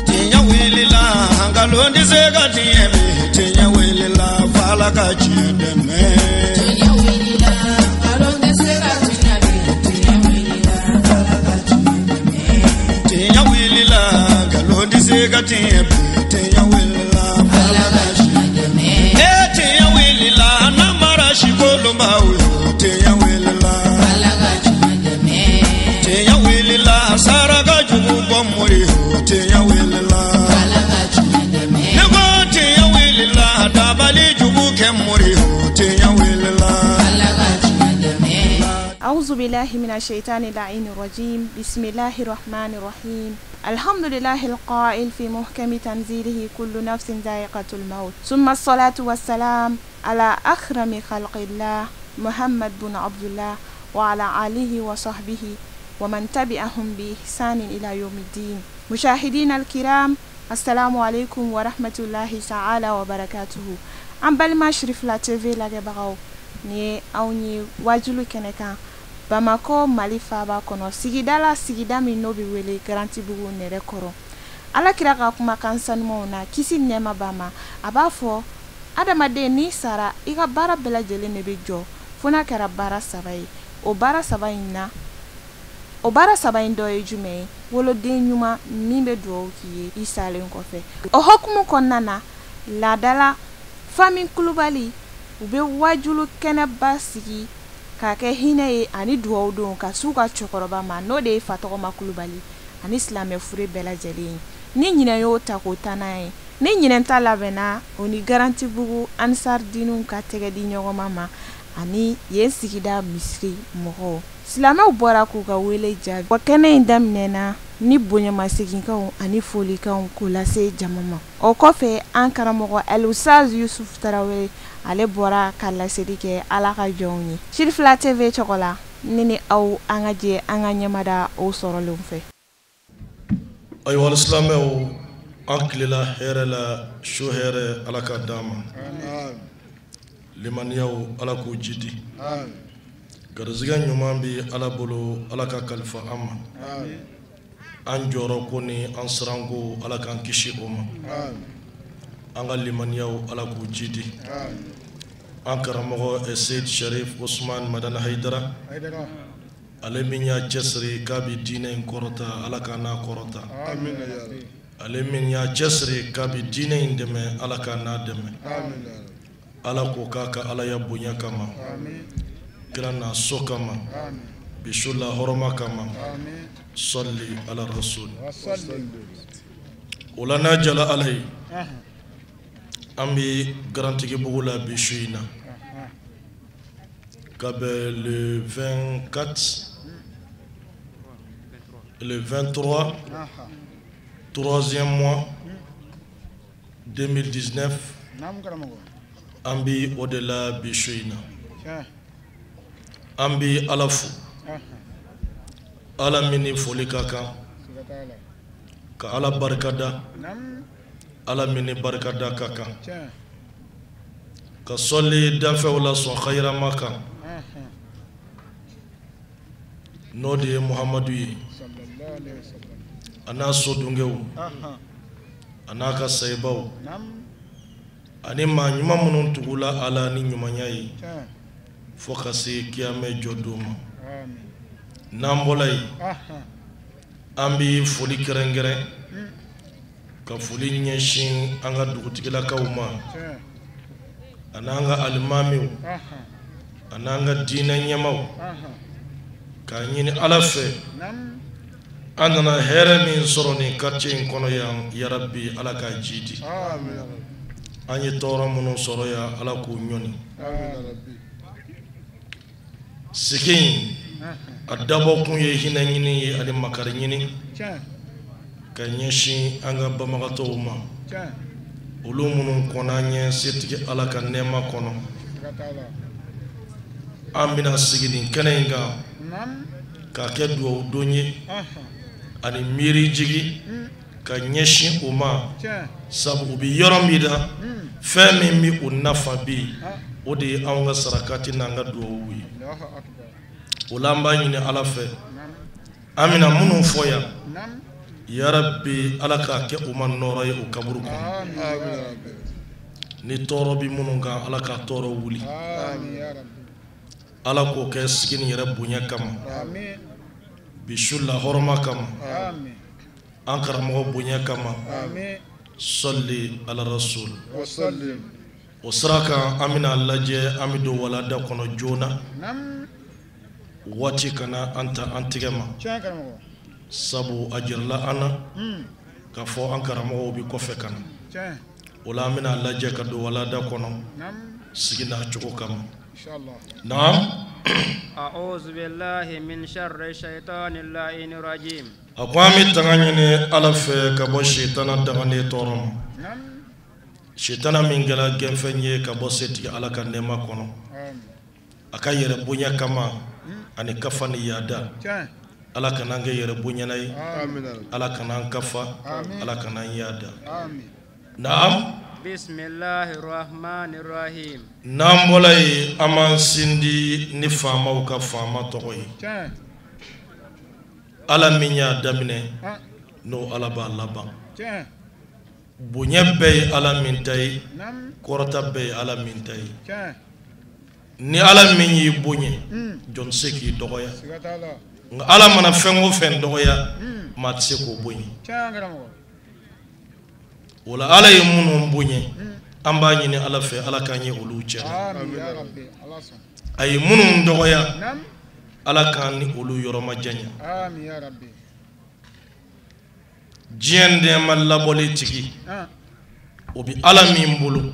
Tiɲɛ wulila, nkalon tɛ se ka tiɲɛ bi. Tiɲɛ wulila, f'Ala ka tiɲɛ dɛmɛ. Tiɲɛ wulila, nkalon tɛ se ka tiɲɛ bi. Tiɲɛ wulila, f'Ala ka tiɲɛ dɛmɛ. Tiɲɛ wulila, nkalon tɛ se ka tiɲɛ bi. Tiɲɛ wulila, f'Ala ka tiɲɛ dɛmɛ. Ee tiɲɛ wulila, namara si kolonbaw yo. Tiɲɛ wulila, f'Ala ka tiɲɛ dɛmɛ. Tiɲɛ wulila, saraka jugu bɔ mori yo. Tiɲɛ wulila, f'Ala ka tiɲɛ dɛmɛ. Ne ko tiɲɛ wulila, dabali jugu kɛ mori yo. Tiɲɛ wulila, f'Ala ka tiɲɛ dɛmɛ. أعوذ بالله من الشيطان اللعين الرجيم. بسم الله الرحمن الرحيم. الحمد لله القائل في محكم تنزيله كل نفس ذائقة الموت، ثم الصلاة والسلام على أكرم خلق الله محمد بن عبد الله وعلى آله وصحبه ومن تبعهم بإحسان إلى يوم الدين. مشاهدينا الكرام، السلام عليكم ورحمة الله تعالى وبركاته. An balima Sirifila TV lajɛbagaw, nin ye anw ye wajulu kɛnɛ kan Bamakɔ, Mali faaba kɔnɔ, sigida la, sigida min n'o bɛ wele Garantibugu nɛrɛ kɔrɔ. Ala kira ka kumakan sanumanw na, kisi ni nɛɛma b'a ma, a b'a fɔ adamaden n'i sara, i ka baara bɛɛ lajɛlen de bɛ jɔ fo n'a kɛra baara saba ye. O baara saba in na, o baara saba in dɔ ye jumɛn ye? Woloden ɲuman min bɛ dugawu k'i ye i salen kɔfɛ. O hokumu kɔnɔna na, laadala famille Kulubali, u bɛ wajulu kɛnɛba sigi k'a kɛ hinɛ ye ani dugawu don ka s'u ka cɛkɔrɔba ma, n'o de ye Fatɔgɔma Kulubali ani silamɛ fure bɛɛ lajɛlen ye. Ni ɲinɛ y'o ta k'o taa n'a ye, ni ɲinɛ ta labɛnna o ni Garantibugu Ansardiniw ka tɛgɛ di ɲɔgɔn ma ani yen sigida misiri mɔgɔw. Silamɛw bɔra k'u ka wele jaabi. Wa kɛnɛ in daminɛna ni bonɲamaseginkanw ani folikanw k'o lase jama ma. O kɔfɛ, an karamɔgɔ Alusaz Yusuf Tarawele, ale bɔra ka laseli kɛ Ala ka jɔnw ye. Sirifila TV tɔgɔ la, ne ni aw, an ka jɛ an ka ɲɛmada o sɔrɔlenw fɛ. Ayiwa alisilamɛw, an tilela hɛrɛ la, su hɛrɛ Ala ka d'an ma, limaniyaw Ala k'u jidi, garizigɛ ɲuman bi Ala bolo, Ala ka kalifa an ma. An jɔyɔrɔ ko ni an siranko, Ala k'an kisi o ma. An ka limaniyaw, Ala k'u jidi. An karamɔgɔ Seyid Sharif Osman Madani Hayidara, ale min y'a cɛsiri k'a bɛ diinɛ in kɔrɔta, Ala k'a n'a kɔrɔta. Ale min y'a cɛsiri k'a bɛ diinɛ in dɛmɛ, Ala k'a n'a dɛmɛ. Ala k'o k'a ka Alaya bonya kama, kira n'a so kama, bi su la hɔrɔma kama. Sɔli ala rasul. O la, n'a jala Ala ye, an bɛ Garantigibugu la bi su in na ka bɛn le 24, le 23, troisième mois 2019. An bi o de la bi su in na. An bi Ala fo, Ala min ni foli ka kan, ka Ala barikada, Ala min ni barikada ka kan, ka sɔli danfɛnw la sɔn xayirama kan, n'o de ye Muhamadu ye, a n'a sodunkɛw, a n'a ka sayibaw, ani maa ɲuman minnu tugula Ala ni ɲumanya ye fo ka se kiyamɛ jɔ don ma. N'an bɔla yen, an bɛ foli kɛrɛnkɛrɛn ka foli ɲɛsin an ka dugutigilakaw ma, a n'an ka alimamiw, a n'an ka diinɛ ɲɛmaw, k'a ɲini Ala fɛ, an nana hɛrɛ min sɔrɔ nin quartier in kɔnɔ yan, yarabi Ala k'a jidi. An ye tɔɔrɔ minnu sɔrɔ yan, Ala k'u ɲɔni. Sigi in a dabɔkun ye hinɛ ɲini ye ani makari ɲini ka ɲɛsin an ka banbagatɔw ma, olu minnu kɔnna an ɲɛ setigi Ala ka nɛɛma kɔnɔ. An bɛna sigi nin kɛnɛ in kan k'a kɛ dugawu don ye ani miiri jigi ka ɲɛsin o ma, sabu u bɛ yɔrɔ min na, fɛn min bɛ u nafa bi, o de ye anw ka sarakati n'an ka dugawu ye. O la, an b'a ɲini Ala fɛ. An bɛna minnu fɔ yan yarabi Ala k'a kɛ u ma nɔɔrɔ ye u kaburu kɔnɔ. Ni tɔɔrɔ bɛ minnu kan Ala ka tɔɔrɔ wuli. Ala k'o kɛ sigi nin yɛrɛ bonya kama. Bi su la hɔrɔma kama. An karamɔgɔ bonya kama. Sɔli ala rasul. O sira kan an bɛna lajɛ an bɛ don walanda kɔnɔ joona. Waati kana an ta an tigɛ ma. Sabu a jirala an na k'a fɔ an karamɔgɔw bɛ kɔfɛ ka na. O la an bɛna lajɛ ka don walanda kɔnɔ sigi n'a cogo kama. Naam. A'udhu billahi min sharri shaytanir la'inir rajim. A ko an bɛ tanga ɲini Ala fɛ ka bɔ sitana danganden tɔɔrɔ ma. Sitana min kɛra gɛnfɛn ye ka bɔ setigi Ala ka nɛɛma kɔnɔ. A ka yɛrɛ bonya kama ani kafa ni yaada. Ala kana an kɛ yɛrɛ bonyana ye. Ala kana an kafa. Ala kana an yaada. Naam. Bismillahir Rahmanir Rahim. N'an bɔra yen an b'an sindi ni faamaw ka faama tɔgɔ ye. Ala min y'a daminɛ n'o Ala b'a laban. Bonya bɛɛ ye Ala min ta ye, kɔrɔta bɛɛ ye Ala min ta ye. Ni Ala min y'i bonya, jɔn tɛ se k'i dɔgɔya. Nka Ala mana fɛn o fɛn dɔgɔya, maa tɛ se k'o bonya. O la Ala ye minnu bonya, an b'a ɲini Ala fɛ Ala k'an ye olu cɛ. A ye minnu dɔgɔya, Ala k'an ni olu yɔrɔ ma janya. Diɲɛ nɛɛma labɔli tigi, o bɛ Ala min bolo,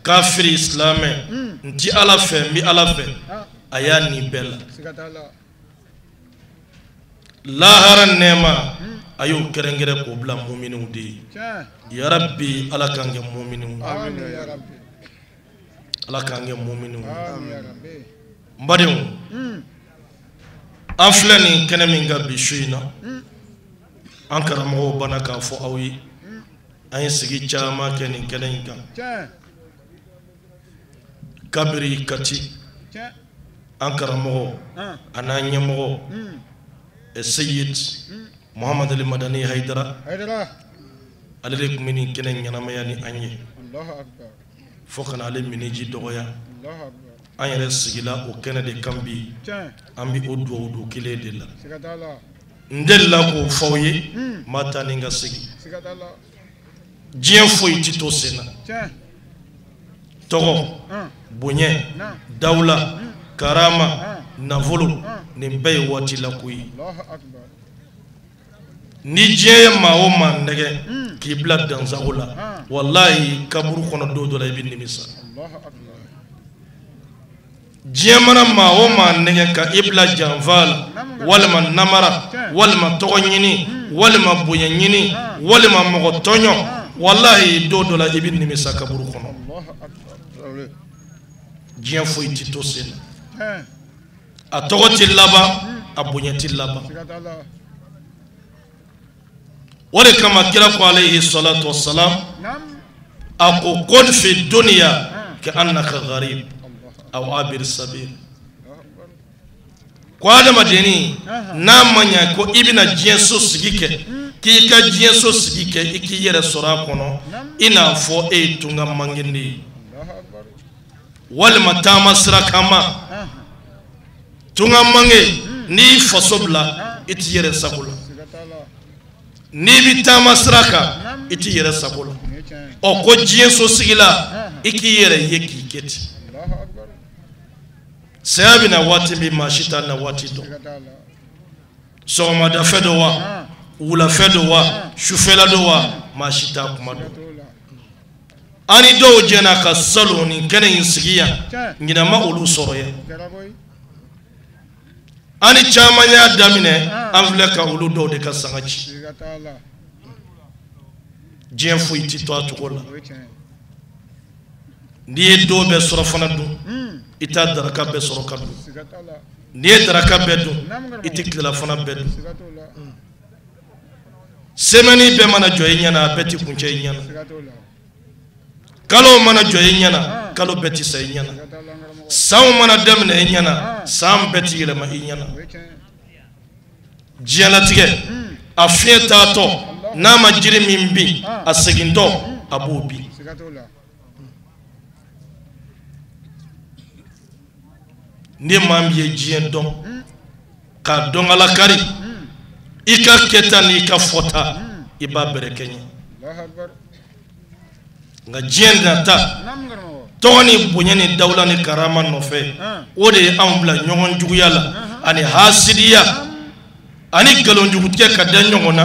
kafiri silamɛ, n ti Ala fɛ n bɛ Ala fɛ, a y'a nin bɛɛ la. Lahara nɛɛma a y'o kɛrɛnkɛrɛn k'o bila muminiw de ye. Yarabi Ala k'an kɛ muminiw ye. Ala k'an kɛ muminiw ye. N badenw, an filɛ nin kɛnɛ min kan bi su in na, an karamɔgɔw banna k'a fɔ aw ye, an ye sigi caman kɛ nin kɛnɛ in kan. Kabiri Kati, an karamɔgɔ a n'an ɲɛmɔgɔ Seyid Muhamad Ali Madani Hayidara, ale de tun bɛ nin kɛnɛ ɲɛnamaya ni an ye fo ka na ale miniji dɔgɔya. An yɛrɛ sigila o kɛnɛ de kan bi, an bɛ o duwawu don kelen de la. N delila k'o fɔ aw ye, maa taa ni ka segin. Diɲɛ foyi ti to sen na. Tɔgɔ, bonya, dawula, karama, nafolo, nin bɛɛ ye waati la ko ye. Ni diɲɛ ye maa o maa nɛgɛ k'i bila dansago la, walahi kaburu kɔnɔ don dɔ la i bɛ nimisa. Diɲɛ mana maa o maa nɛgɛ ka i bila janfa la, walima namara, walima tɔgɔ ɲini, walima bonya ɲini, walima mɔgɔ tɔɲɔ, walahi don dɔ la i bɛ nimisa kaburu kɔnɔ. Diɲɛ foyi ti to sen na. A tɔgɔ ti laban, a bonya ti laban. O de kama kira ko alayhi salatu wassalam, a ko kun fi dunya ka annaka gharib aw abir sabil. Ko adamadenni n'a ma ɲɛ ko i bɛna diɲɛ so sigi kɛ, k'i ka diɲɛ so sigi kɛ i k'i yɛrɛ sɔrɔ a kɔnɔ i n'a fɔ e ye tunga mangende ye, walima taama sira kama. Tunga mange n'i y'i faso bila i t'i yɛrɛ sago la, n'i bɛ taama sira kan i t'i yɛrɛ sago la. Ɔ ko diɲɛ so sigi la i k'i yɛrɛ ye k'i kɛ ten. Saya bɛ na waati min maa si t'a na waati dɔn. Sɔgɔmadafɛ don wa, wulafɛ don wa, sufɛla don wa, maa si t'a kuma dɔn. An ni dɔw jɛna ka salon nin kɛnɛ in sigi yan, ɲinɛ ma olu sɔrɔ yan. An ni caman y'a daminɛ, an filɛ ka olu dɔw de ka sanga ci. Diɲɛ foyi ti to a cogo la. N'i ye don bɛɛ sɔrɔ fana dun, i t'a daraka bɛɛ sɔrɔ ka dun. N'i ye daraka bɛɛ dun, i tɛ tilelafana bɛɛ dun. Semaine bɛɛ mana jɔ i ɲɛna, a bɛɛ ti kuncɛ i ɲɛna. Kalo mana jɔ i ɲɛna, kalo bɛɛ ti sa i ɲɛna. Sanw mana daminɛ i ɲɛna, san bɛɛ ti yɛlɛma i ɲɛna. Diɲɛlatigɛ a fiɲɛ taatɔ n'a ma jiri min bin a segintɔ a b'o bin. Ni maa min ye diɲɛ dɔn k'a dɔn ala kari i ka kɛta n'i ka fɔta i b'a bɛrɛ kɛ ɲɛ. Nka diɲɛ nata tɔgɔ ni bonya ni dawula ni karama nɔfɛ o de ye anw bila ɲɔgɔn juguya la ani hasidiya ani nkalonjugutigɛ ka da ɲɔgɔn na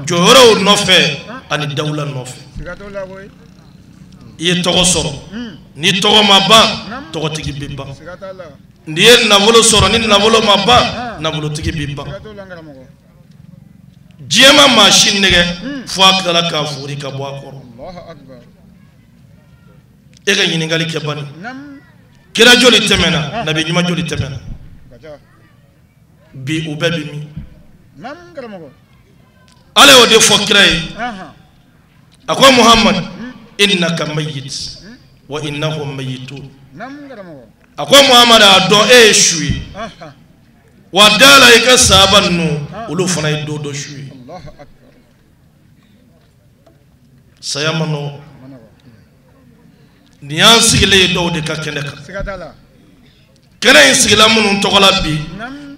jɔyɔrɔw nɔfɛ ani dawula nɔfɛ. I ye tɔgɔ sɔrɔ ni tɔgɔ ma ban tɔgɔtigi bɛ ban. N'i ye nafolo sɔrɔ ni nafolo ma ban nafolotigi bɛ ban. Diɲɛ ma maa si nɛgɛ fo a tilala k'a fori ka bɔ a kɔrɔ. E ka ɲininkali kɛ bani. Kira joli tɛmɛna, nabi ɲuman joli tɛmɛna? Bi u bɛɛ bi min? Ala y'o de fɔ kira ye. A ko Muhammad innaka mayyit wa innahum mayyitun. A ko Muhammad a dɔn e ye su ye. Wa da la i ka sahaba ninnu olu fana ye don dɔ su ye. Saya ma nɔgɔ. Nin y'an sigilen ye dɔw de ka kɛnɛ kan. Kɛnɛ in sigila minnu tɔgɔ la bi,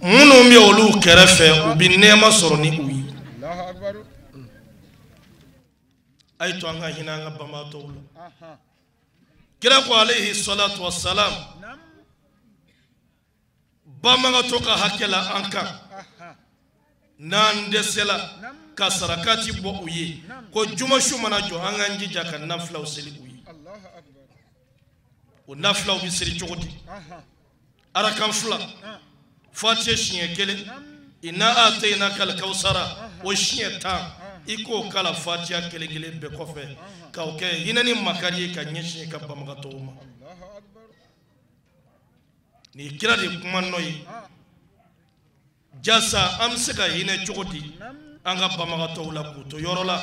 minnu bɛ olu kɛrɛfɛ u bɛ nɛɛma sɔrɔ ni u ye. A ye to an ka hinɛ an ka banbaatɔw la. Kira ko alayhi salatu wa salam, banbagatɔ ka hakɛ la an kan n'an dɛsɛla ka sarakati bɔ u ye ko juma su mana jɔ an k'an jija ka nafilaw seli u ye. O nafilaw bɛ seli cogo di? Arakan fila, fatiha siɲɛ kelen, inna atayna kal kawsara o siɲɛ 10 i k'o kala fatiha kelen kelen bɛɛ kɔfɛ k'o kɛ hinɛ ni makari ye ka ɲɛsin i ka banbagatɔw ma. Nin kira de kuma nɔ ye jasa an bɛ se ka hinɛ cogo di an ka banbagatɔw la k'u to yɔrɔ la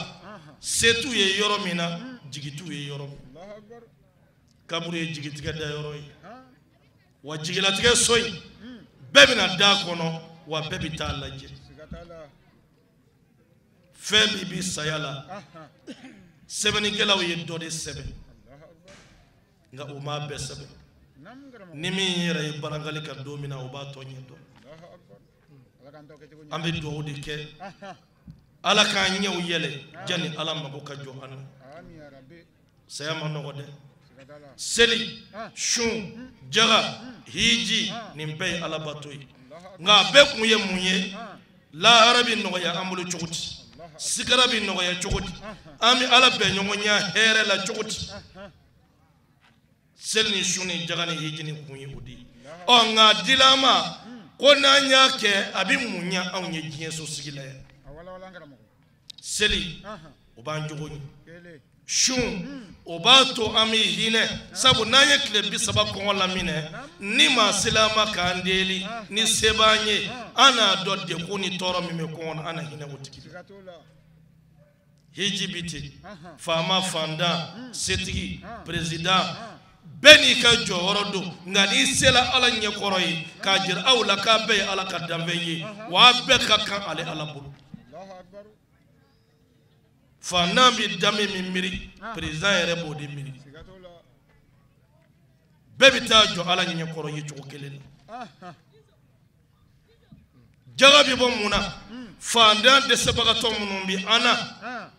se t'u ye yɔrɔ min na jigi t'u ye yɔrɔ min. Kaburu ye jigitigɛ da yɔrɔ ye wa jigilatigɛ so in bɛɛ bɛna da kɔnɔ wa bɛɛ bɛ taa lajɛ. Fɛn min bɛ saya la sɛbɛnnikɛlaw ye dɔ de sɛbɛn nka u m'a bɛɛ sɛbɛn. Ni min yɛrɛ ye barangali ka don min na o b'a tɔ ɲɛ dɔn. An bɛ dugawu de kɛ Ala k'an ɲɛw yɛlɛ janni Ala mago ka jɔ an na. Saya ma nɔgɔ dɛ. Seli, sun, jaga, hiji nin bɛɛ ye Ala bato ye. Nka a bɛɛ kun ye mun ye? Lahara bɛ nɔgɔya an bolo cogo di? Sigara bɛ nɔgɔya cogo di? An bɛ Ala bɛn ɲɔgɔnya hɛrɛ la cogo di? Seli ni sun ni jaga ni hiji ni kun ye o de ye. Ɔ nka dilama ko n'an y'a kɛ a bɛ mun ɲɛ anw ye diɲɛ so sigi la yan? Seli o b'an jogo ɲɛ. Sun o b'a to an bɛ hinɛ sabu n'an ye tile 30 kɔngɔ laminɛ ni maa sela an ma k'an deli ni se b'an ye an n'a dɔn degun ni tɔɔrɔ min bɛ kɔngɔ na an na hinɛ o tigi la. Hiji bi ten, faama, fantan, setigi, président bɛɛ n'i ka jɔyɔrɔ don nka n'i sela Ala ɲɛkɔrɔ ye k'a jira aw la k'a bɛɛ ye Ala ka danfɛn ye wa a bɛɛ ka kan ale Ala bolo. Fantan bɛ danbe min miiri président yɛrɛ b'o de miiri. Bɛɛ bɛ taa jɔ Ala ɲɛkɔrɔ ye cogo kelen na. Jaga bɛ bɔ mun na? Fantan dɛsɛbagatɔ minnu bɛ an na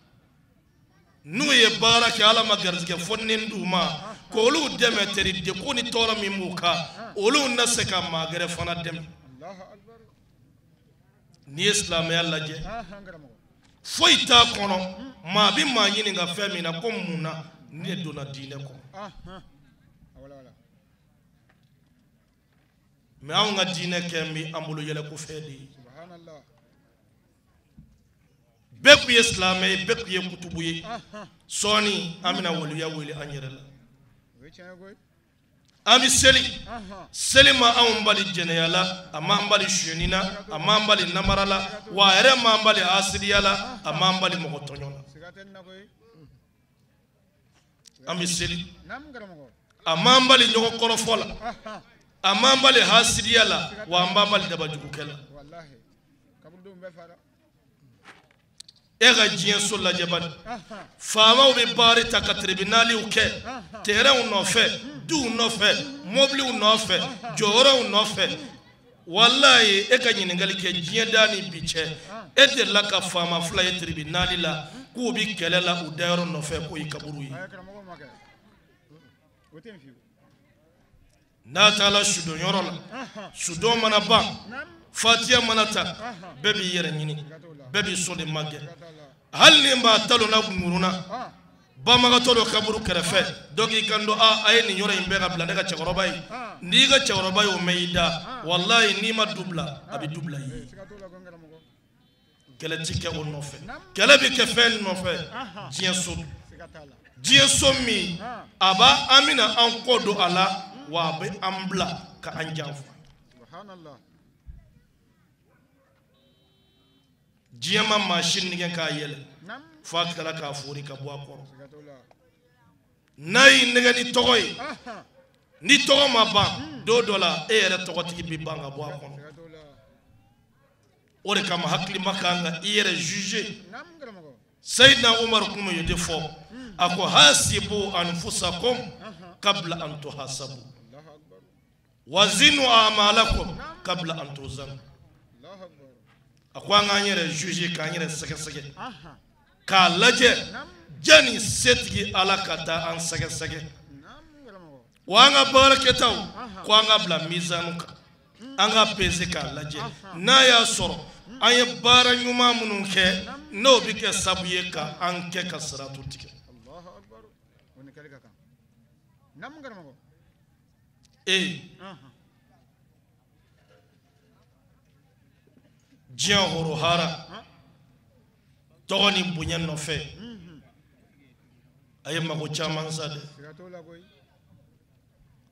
n'u ye baara kɛ Ala ma garijɛgɛ fɔ ni d'u ma k'olu dɛmɛ teri degun ni tɔɔrɔ min b'u kan olu na se ka maa gɛrɛ fana dɛmɛ. N'i ye silamɛya lajɛ foyi t'a kɔnɔ maa bɛ maa ɲininka fɛn min na ko mun na ne donna diinɛ kɔnɔ. Mɛ anw ka diinɛ kɛ bɛ an bolo yɛlɛko fɛn de ye. Bɛɛ kun ye silamɛ ye, bɛɛ kun ye kutubu ye. Sɔɔni an bɛna waliya wele an yɛrɛ la. An bɛ seli, seli ma anw bali jɛnɛya la, a m'an bali sonyɛni na, a m'an bali namara la, wa a yɛrɛ m'an bali hasidiya la, a m'an bali mɔgɔ tɔɲɔ la. An bɛ seli, a m'an bali ɲɔgɔn kɔrɔfɔ la, a m'an bali hasidiya la, wa an b'an bali dabajugukɛ la. E ka diɲɛ so lajɛ bani faamaw bɛ baari ta ka tribunaliw kɛ terrainw nɔfɛ duw nɔfɛ mobiliw nɔfɛ jɔyɔrɔw nɔfɛ walayi e ka ɲininkali kɛ diɲɛ da ni bi cɛ e delila ka faama fila ye tribunali la k'u bi kɛlɛ la u dayɔrɔ nɔfɛ k'o ye kaburu ye n'a taara sudonyɔrɔ la sudon mana ban fatiya mana ta bɛɛ b'i yɛrɛ ɲini bɛɛ b'i so de magɛn hali ni b'a talonna ŋuruna bamagatɔ dɔ kaburu kɛrɛfɛ dɔ k'i kan don a ye nin yɔrɔ in bɛɛ ka bila ne ka cɛkɔrɔba ye n'i ka cɛkɔrɔba y'o mɛn i da walayi n'i ma du bila a bɛ du bila i ye kɛlɛ ti kɛ o nɔfɛ kɛlɛ bɛ kɛ fɛn nɔfɛ diɲɛ so diɲɛ so min a b'a an bɛna an kɔ don a la wa a bɛ an bila ka an janfa diɲɛ ma maa si nɛgɛn k'a yɛlɛ f'a tilala k'a fori ka bɔ a kɔrɔ n'a y'i nɛgɛn ni tɔgɔ ye ni tɔgɔ ma ban don dɔ la e yɛrɛ tɔgɔtigi bɛ ban ka bɔ a kɔnɔ o de kama hakilima kan ka i yɛrɛ juger Seydina Umar kun bɛ de fɔ a ko hasibu anfusakum qabla an tuhasabu wazinu a'malakum qabla an tuzanu a ko an k'an yɛrɛ juger k'an yɛrɛ sɛgɛsɛgɛ k'a lajɛ janni setigi Ala ka taa an sɛgɛsɛgɛ wa an ka baarakɛtaw ko an ka bila mizanu kan an ka pese k'a lajɛ n'a y'a sɔrɔ an ye baara ɲuman minnu kɛ n'o bɛ kɛ sabu ye ka an kɛ ka siratu tigɛ ee diɲɛ horohara tɔgɔ ni bonya nɔfɛ a ye mago caman sa dɛ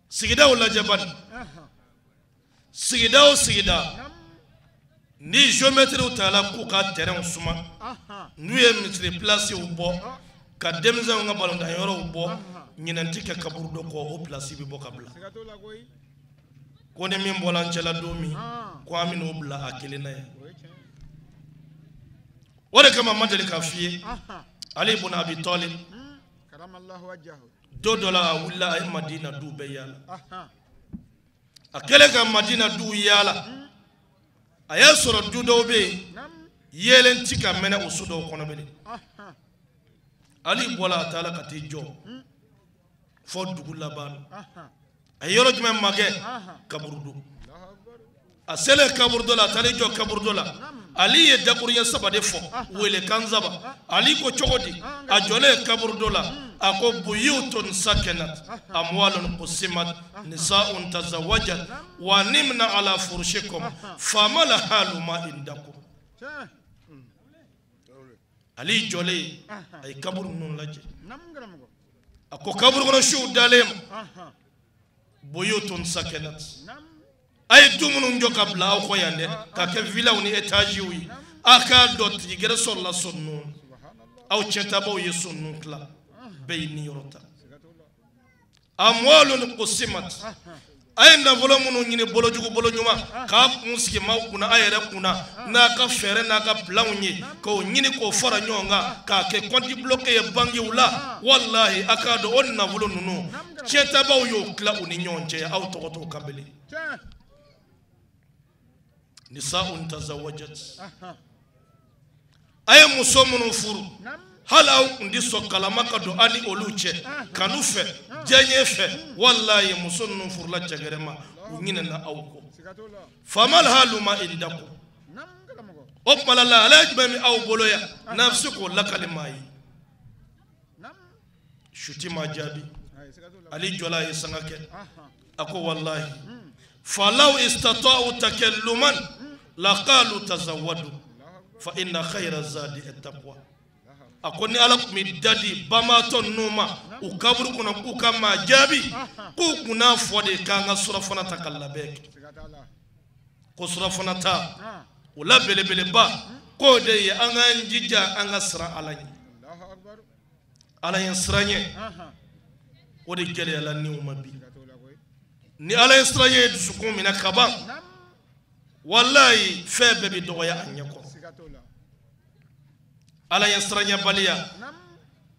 sigidaw lajɛ bani sigida o sigida ni géométrie taara k'u ka terrain suma n'u ye misiri placew bɔ ka denmisɛnw ka balontan yɔrɔw bɔ ɲinɛn ti kɛ kaburu dɔ kɔ o place bɛ bɔ ka bila ko ni min bɔra an cɛla don min ko an bɛn'o bila a kelen na yan o de kama n ma deli k'a f'i ye Ali ibn Abi Talib don dɔ la a wulila a ye Madina du bɛɛ yaala a kɛlen ka Madina duw yaala a y'a sɔrɔ du dɔw bɛ yen yeelen ti ka mɛnɛ o so dɔw kɔnɔ bilen Ali bɔra a taara ka t'i jɔ fɔ dugu laban a ye yɔrɔ jumɛn magɛn kaburudo a selen kaburudo la a taara i jɔ kaburudo la Ali ye dakuruɲɛ saba de fɔ welekan saba Ali ko cogo di a jɔlen kaburudo la a ko buyutun sakanat amwalun qusimat nisaun tazawwajat wa nimna ala furushikum fama la halu ma indakum Ali jɔlen a ye kaburu ninnu lajɛ a ko kaburu kɔnɔ siw dalen ma buyutun sakanat a ye du minnu jɔ ka bila aw kɔ yan dɛ ka kɛ villaw ni étagew ye a k'a dɔn tigi gɛrɛ sɔrɔla so ninnu aw cɛntabaw ye so ninnu tila bɛɛ y'i niyɔrɔ ta amwalun qusimat a ye nafolo minnu ɲini bolojugu bolo ɲuman k'a kun sigi maaw kunna a yɛrɛ kunna n'a ka fɛɛrɛ n'a ka pilanw ye k'o ɲini k'o fara ɲɔgɔn kan k'a kɛ compte bloqué ye bankiw la walahi a k'a dɔn o nafolo ninnu cɛntabaw y'o tila u ni ɲɔgɔn cɛ aw tɔgɔ t'o kan bilen nisaun tazawwajat a ye muso minnu furu hali aw kun ti sɔn kalama ka don aw ni olu cɛ kanu fɛ diyaɲɛ fɛ walayi muso ninnu furula cɛ gɛrɛ ma u ɲinɛna aw kɔ famal halu ma indakum o tuma la lahalaya jumɛn bɛ aw bolo yan n'a bɛ se k'o lakali maa ye suti ma jaabi Ali jɔla a ye sanga kɛ a ko walahi falaw istata'u takalluman laqalu tazawwadu fa inna khayra zadi attaqwa a ko ni Ala tun bɛ da di banbaatɔ ninnu ma u kaburu kɔnɔ k'u ka maa jaabi k'u kun n'a fɔ de k'an ka surafana ta ka labɛn kɛ ko surafana ta o la belebeleba k'o de ye an k'an jija an ka siran Ala ɲɛ Ala ɲɛ siran ɲɛ o de gɛlɛyala niw ma bi ni Ala ye siran ɲɛ ye dusukun minɛ ka ban Walayi fɛn bɛɛ bɛ dɔgɔya a ɲɛ kɔrɔ. Ala ye siranyabaliya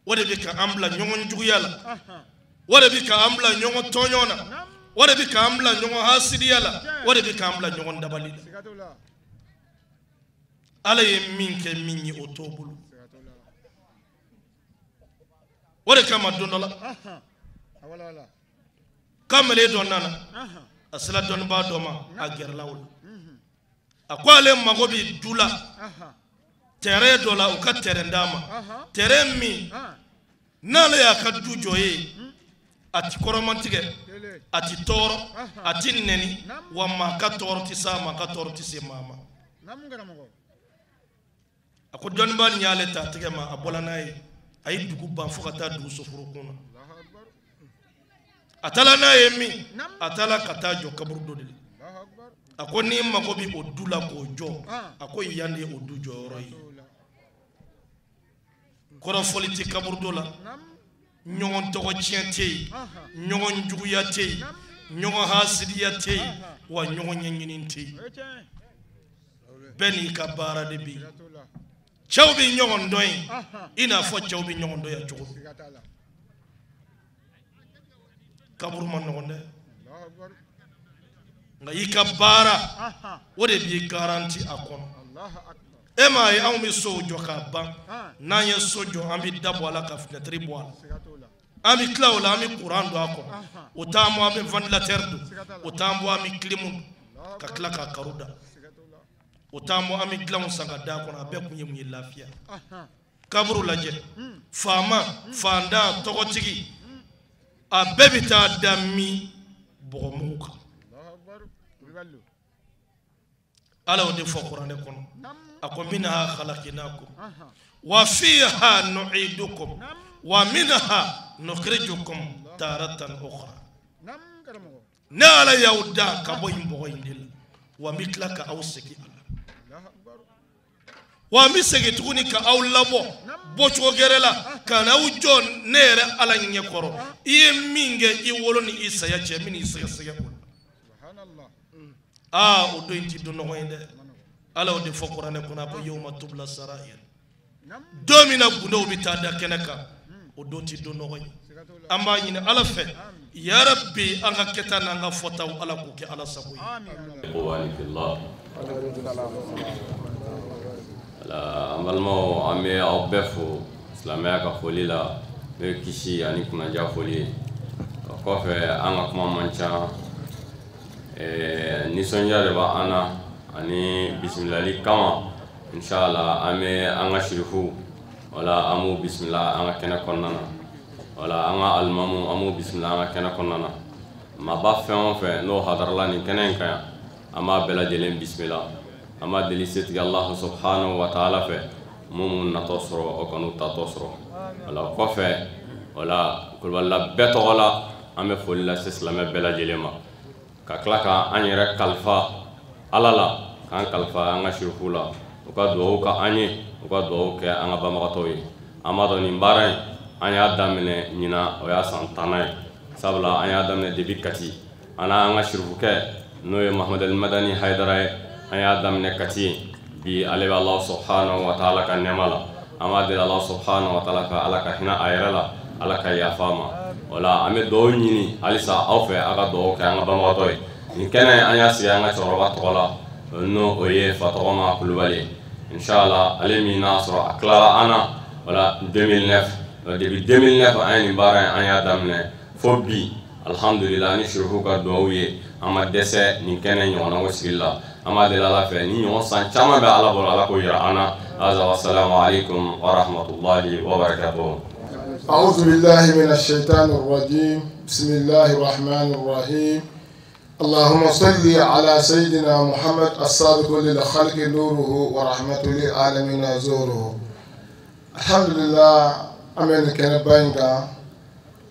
o de bɛ ka an bila ɲɔgɔn juguya la, o de bɛ ka an bila ɲɔgɔn tɔɲɔ na, o de bɛ k'an bila ɲɔgɔn hasidiya la, o de bɛ k'an bila ɲɔgɔn dabali la. Ala ye min kɛ min ye o t'o bolo. O de kama don dɔ la kamalen dɔ nana, a sera dɔnnibaa dɔ ma, a gɛrɛla o la. A ko ale mago bɛ du la, terrain dɔ la, u ka terrain d'a ma. Terrain min n'ale y'a ka du jɔ ye, a ti kɔrɔmatigɛ, a ti tɔɔrɔ, a ti nɛni, wa maa ka tɔɔrɔ ti s'a ma, a ka tɔɔrɔ ti se maa ma. A ko dɔnnibaa nin y'ale ta a tɛgɛ ma, a bɔla n'a ye, a ye dugu ban fo ka taa dugu soforokun na. A taala n'a ye min, a taala ka taa jɔ kaburu dɔ de la. A ko n'i mago bɛ o du la k'o jɔ, a ko yan de ye o du jɔyɔrɔ ye. Kɔrɔfɔli tɛ kaburu dɔ la, ɲɔgɔn tɔgɔ tiɲɛ tɛ yen, ɲɔgɔn juguya tɛ yen, ɲɔgɔn hasidiya tɛ yen, wa ɲɔgɔn ɲɛɲini tɛ yen. Bɛɛ n'i ka baara de bɛ yen. Cɛw bɛ ɲɔgɔn dɔn yen i n'a fɔ cɛw bɛ ɲɔgɔn dɔn yan cogo min. Kaburu ma nɔgɔn dɛ, nka i ka baara o de b'i garanti a kɔnɔ. E m'a ye anw bɛ sow jɔ k'a ban, n'an ye so jɔ an bɛ da bɔ a la ka fenêtre bɔ a la, an bɛ tila o la an bɛ courant don a kɔnɔ, o t'an bɔ an bɛ ventilateur don, o t'an bɔ an bɛ clim don ka tila ka karo da, o t'an bɔ an bɛ dilanw san ka d'a kɔnɔ. A bɛɛ kun ye mun ye? Lafiya. Kaburu lajɛ, faama, fantan, tɔgɔtigi, a bɛɛ bɛ taa da min? Bɔgɔmugu kan. Ala y'o de fɔ kuranɛ kɔnɔ. A ko minha khalaqnakum wa fiha nu'idukum wa minha nukhrijukum taratan ukhra. Ne Ala y'aw da ka bɔ nin bɔgɔ in de la, wa n bɛ tila ka aw segin a la, wa n bɛ segin tuguni ka aw labɔ bɔcogo gɛrɛ la ka n'aw jɔ ne yɛrɛ Ala ɲɛ kɔrɔ. I ye min kɛ i wolo ni i saya cɛ, n bɛ n'i sɛgɛsɛgɛ o la. Aa, o don in ti don nɔgɔ ye dɛ. Ala y'o de fɔ kuranɛ kɔnɔ, a ko yawma tubla sarair. Don min na gundow bɛ taa da kɛnɛ kan, o don ti don nɔgɔ ye. An b'a ɲini Ala fɛ, yarabi an ka kɛta n'an ka fɔtaw Ala k'o kɛ Ala sago ye. An balimaw, an bɛ aw bɛɛ fo silamɛya ka foli la, n'o ye kisi ani kunnaja foli ye. O kɔfɛ, an ka kuma man ca. Nisɔndiya de b'an na ani bisimilali kama, inshallah an bɛ an ka sirifu wala an b'u bisimila an ka kɛnɛ kɔnɔna na, wala an ka alimamu an b'u bisimila an ka kɛnɛ kɔnɔna na. Maaba fɛn o fɛn n'o hadarala nin kɛnɛ in kan yan, an b'a bɛɛ lajɛlen bisimila. An b'a deli setigi Alahu subhanahu wa taala fɛ, mun natɔ sɔrɔ o kan'u tatɔ sɔrɔ. Wala o kɔfɛ, wala kulubalila bɛɛ tɔgɔ la, an bɛ foli lase silamɛ bɛɛ lajɛlen ma, ka tila ka an yɛrɛ kalifa Ala la, k'an kalifa an ka sirifu la, u ka duwawu ka an ye, u ka duwawu kɛ an ka banbagatɔw ye. An b'a dɔn nin baara in an y'a daminɛ ɲinan, o y'a san 10nan ye, sabula an y'a daminɛ depuis Kati. An n'an ka sirifukɛ n'o ye Mahamadu Madani Hayidara ye, an y'a daminɛ Kati yen. Bi ale bɛ Alahu subhanahu wa taala ka nɛɛma la. An b'a deli Alahu subhanahu wa taala fɛ, Ala ka hinɛ a yɛrɛ la, Ala ka yafa a ma. Wala an bɛ duwawu ɲini halisa aw fɛ, aw ka duwawu kɛ an ka banbagatɔ ye. Nin kɛnɛ an y'a sigi an ka cɛkɔrɔba tɔgɔ la, n'o o ye Fatɔgɔma Kulubali ye. Inshallah ale min n'a sɔrɔ a tilala an na, wala 2009, depuis 2009 an ye nin baara in an y'a daminɛ fo bi, alhamdulillah ni sirifu ka duwawu ye, an ma dɛsɛ nin kɛnɛ ɲɔgɔnna sigili la. An b'a deli Ala fɛ ni ɲɔgɔn san caman bɛ Ala bolo, Ala k'o yira an na. Haza wa salamu aleykum wa rahmatulahi wa barakatuhu. أعوذ بالله من الشيطان الرجيم. بسم الله الرحمن الرحيم. اللهم صل على سيدنا محمد الصادق للخلق نوره ورحمة للعالمين زوره. الحمد لله أمين كان باينكا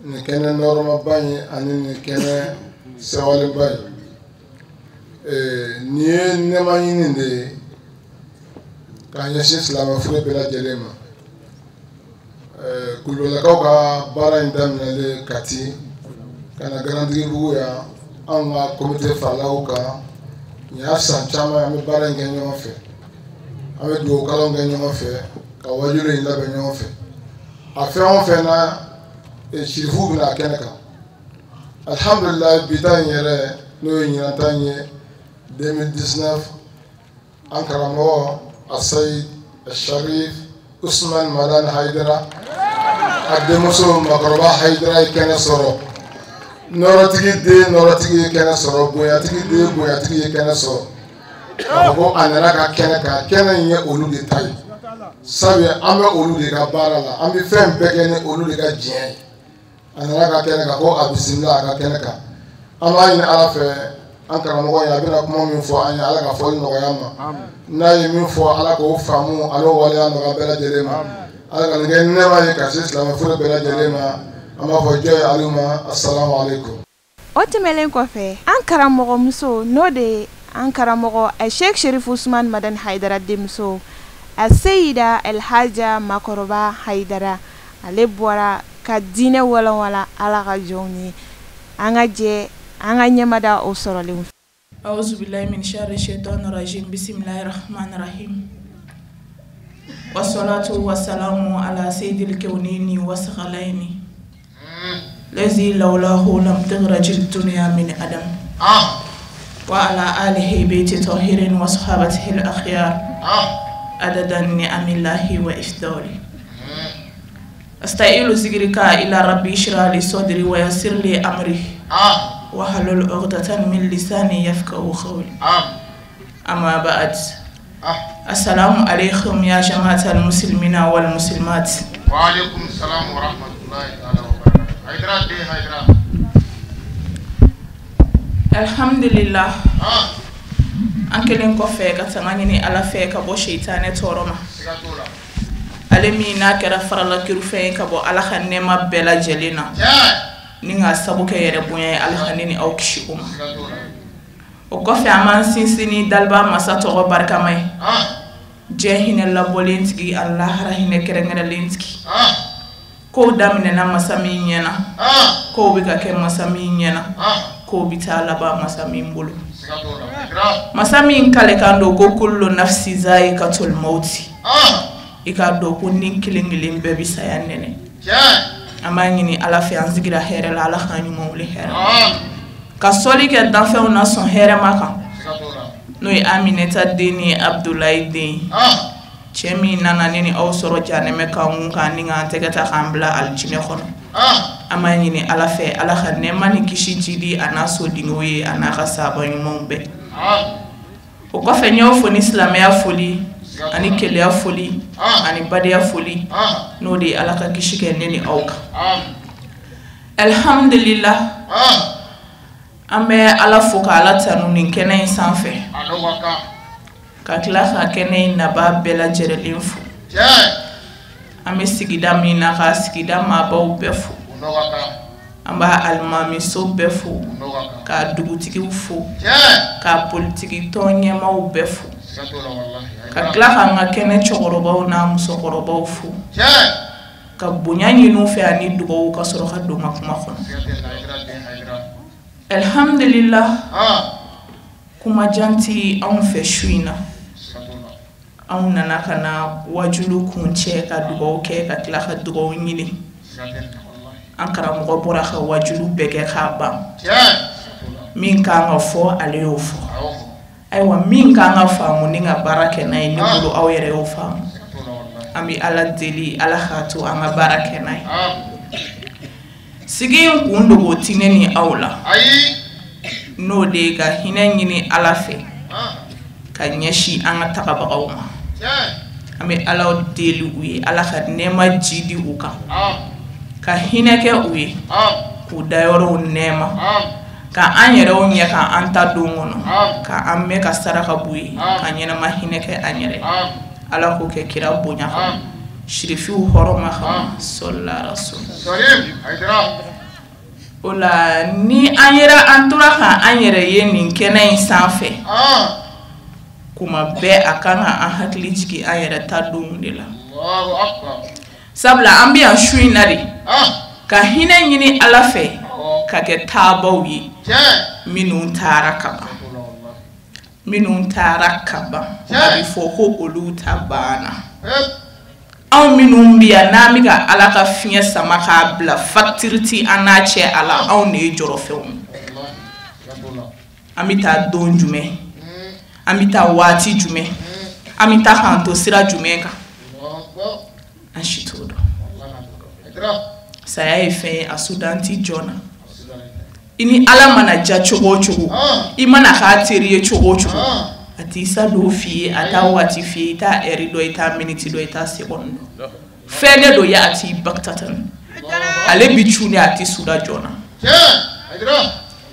نكان نورما باين أن نكان سوال باين ني نما يني كان يشين سلام فري بلا جلما Kulubalilakaw ka baara in daminɛlen Kati ka na Garantigibugu yan, anw ka komite farala o kan, Nin y'a san caman an bɛ baara in kɛ ɲɔgɔn fɛ, an bɛ dugawu kalanw kɛ ɲɔgɔn fɛ, ka wajulu in labɛn ɲɔgɔn fɛ. A fɛn o fɛn na sirifu bɛna a kɛnɛ kan. Alhamdulilayi, bi ta in yɛrɛ n'o ye ɲinan ta in ye 2019, an karamɔgɔ Asayid Sharif Usman Madani Hayidara a denmuso Makɔrɔba Hayidara ye kɛnɛ sɔrɔ. Nɔrɔtigi den nɔrɔtigi ye kɛnɛ sɔrɔ, bonyatigi den bonyatigi ye kɛnɛ sɔrɔ. K'a fɔ ko a nana ka kɛnɛ kan, kɛnɛ in ye olu de ta ye. Sabu an bɛ olu de ka baara la, an bɛ fɛn bɛɛ kɛ ni olu de ka diɲɛ ye. A nana ka kɛnɛ kan ko a bisimila a ka kɛnɛ kan. An b'a ɲini Ala fɛ, an karamɔgɔ ye a bɛna kuma min fɔ an ye, Ala ka fɔli nɔgɔya an ma. N'a ye min fɔ, Ala k'o faamu, a n'o waleya nɔgɔya bɛɛ lajɛlen ma. Ala ka nin kɛ nɛɛma ye ka se silamɛfuru bɛɛ lajɛlen ma. An b'a fɔ jɔn ye alu ma, asalamu aleykum. O tɛmɛnen kɔfɛ, an karamɔgɔmuso n'o de ye an karamɔgɔ Sheikh Sherif Usman Madani Hayidara denmuso Aseyida Elhaja Makɔrɔba Hayidara, ale bɔra ka diinɛ walanwalan Ala ka jɔnw ye. An ka jɛ an ka ɲɛmada o sɔrɔlenw fɛ. Auzu billahi min sharri shaitanir rajim. Bismillahir rahmanir rahim. Wassalatu wassalamu ala sayyidil kawnini wasghalaini lazi lawlahu lam tughrajid dunya min adam wa ala alihi baiti tahirin wa sahabatihi al akhyar adadan ni'amillahi wa ifdali. Astailu zikrika ila rabbi ishrah li sadri wa yassir li amri wa halul 'uqdatan min lisani yafqahu qawli. Amma ba'd. Assalamu alaikum ya jama'atal muslimina wal muslimat. Wa alaikum assalam wa rahmatullahi ta'ala wa barakatuh. Haidara de Haidara. Alhamdulillah. An kelen kɔfɛ ka tanga ɲini Ala fɛ ka bɔ seitanɛ tɔɔrɔ ma. Ale min n'a kɛra farala kirufɛn ye ka bɔ Ala ka nɛɛma bɛɛ lajɛlen na, ni ka sabu kɛ yɛrɛ bonya ye, Ala ka ne ni aw kisi o ma. O kɔfɛ, an b'an sinsin ni daliba masa tɔgɔ barikama ye, diɲɛ hinɛ labɔlen tigi, a lahara hinɛ kɛrɛnkɛrɛnlen tigi. Kow daminɛna masa min ɲɛna, kow bɛ ka kɛ masa min ɲɛna, kow bɛ taa laban masa min bolo. Masa min kale kan don ko kullu nafsi zaikatul mauti, i k'a dɔn ko ni kelen kelen bɛɛ bɛ saya nɛnɛ. An b'a ɲini Ala fɛ, an sigira hɛrɛ la, Ala k'an ɲuman wuli hɛrɛ la. Ka sɔli kɛ danfɛnw na sɔn hɛrɛma kan, n'o ye Aminata den ni Abudulayi den ye, cɛ min nana ne ni aw sɔrɔ janɛmɛ kankun kan ni k'an tɛgɛ ta k'an bila alijinɛ kɔnɔ. An b'a ɲini Ala fɛ, Ala ka nɛɛma ni kisi jidi a n'a sodenw ye, a n'a ka sahaba ɲumanw bɛɛ. O kɔfɛ, n y'aw fo ni silamɛya foli ani keleya foli ani badenya foli, n'o de ye Ala ka kisi kɛ ne ni aw kan. Alhamdulillah, an bɛ Ala fo ka Ala tanu nin kɛnɛ in sanfɛ, ka tila ka kɛnɛ in nabaa bɛɛ lajɛlen fo. An bɛ sigida min na, ka sigida maabaw bɛɛ fo. An b'a alimamiso bɛɛ fo, ka dugutigiw fo, ka politiki tɔn ɲɛmaaw bɛɛ fo, ka tila k'an ka kɛnɛ cɛkɔrɔbaw n'a musokɔrɔbaw fo, ka bonya ɲini u fɛ ani dugawu, ka sɔrɔ ka don n ka kuma kɔnɔ. Alhamdulillah, kuma jan ti anw fɛ su in na. Anw nana ka na wajulu kuncɛ, ka dugawu kɛ, ka tila ka dugawu ɲini. An karamɔgɔ bɔra ka wajulu bɛɛ kɛ k'a ban. Min kan ka fɔ, ale y'o fɔ. Ayiwa, min kan ka faamu ni ka baara kɛ n'a ye, ne bolo aw yɛrɛ y'o faamu. An bɛ Ala deli, Ala k'a to an ka baara kɛ n'a ye. Sigi in kun dogo ti ne ni aw la, n'o de ye ka hinɛ ɲini Ala fɛ ka ɲɛsin an ka tagabagaw ma. An bɛ Ala deli u ye, Ala ka nɛɛma jidi u kan, ka hinɛ kɛ u ye, k'u dayɔrɔw nɛɛma, ka an yɛrɛw ɲɛ ka an ta don kɔnɔ, ka an mɛn ka saraka b'u ye, ka ɲɛnama hinɛ kɛ an yɛrɛ. Ala k'o kɛ kira bonya kama, sirifiw hɔrɔma kama, sɔlila rasul. O la, ni an yɛrɛ an tora ka an yɛrɛ ye nin kɛnɛ in sanfɛ kuma bɛɛ, a kan ka an hakili jigin an yɛrɛ ta donw de la. Sabula an bɛ yan su in na de ka hinɛ ɲini Ala fɛ ka kɛ taabaw ye minnu taara ka ban. Minnu taara ka ban, a bɛ fɔ ko olu ta banna. Anw minnu bɛ yan n'an bɛ ka Ala ka fiɲɛ sama k'a bila facture ti an n'a cɛ a la, anw de ye jɔrɔfɛnw ye. An bɛ taa don jumɛn? An bɛ taa waati jumɛn? An bɛ taa k'an to sira jumɛn kan? An si t'o dɔn. Saya ye fɛn ye, a sudan ti joona. I ni Ala mana ja cogo o cogo, i mana k'a teri ye cogo o cogo, a t'i sa don f'i ye, a t'a waati f'i ye, i t'a heure dɔn, i t'a minute dɔn, i t'a seconde dɔn. Fɛn de don ya a t'i bakitatan. Ale bi cu ni a ti suda joona.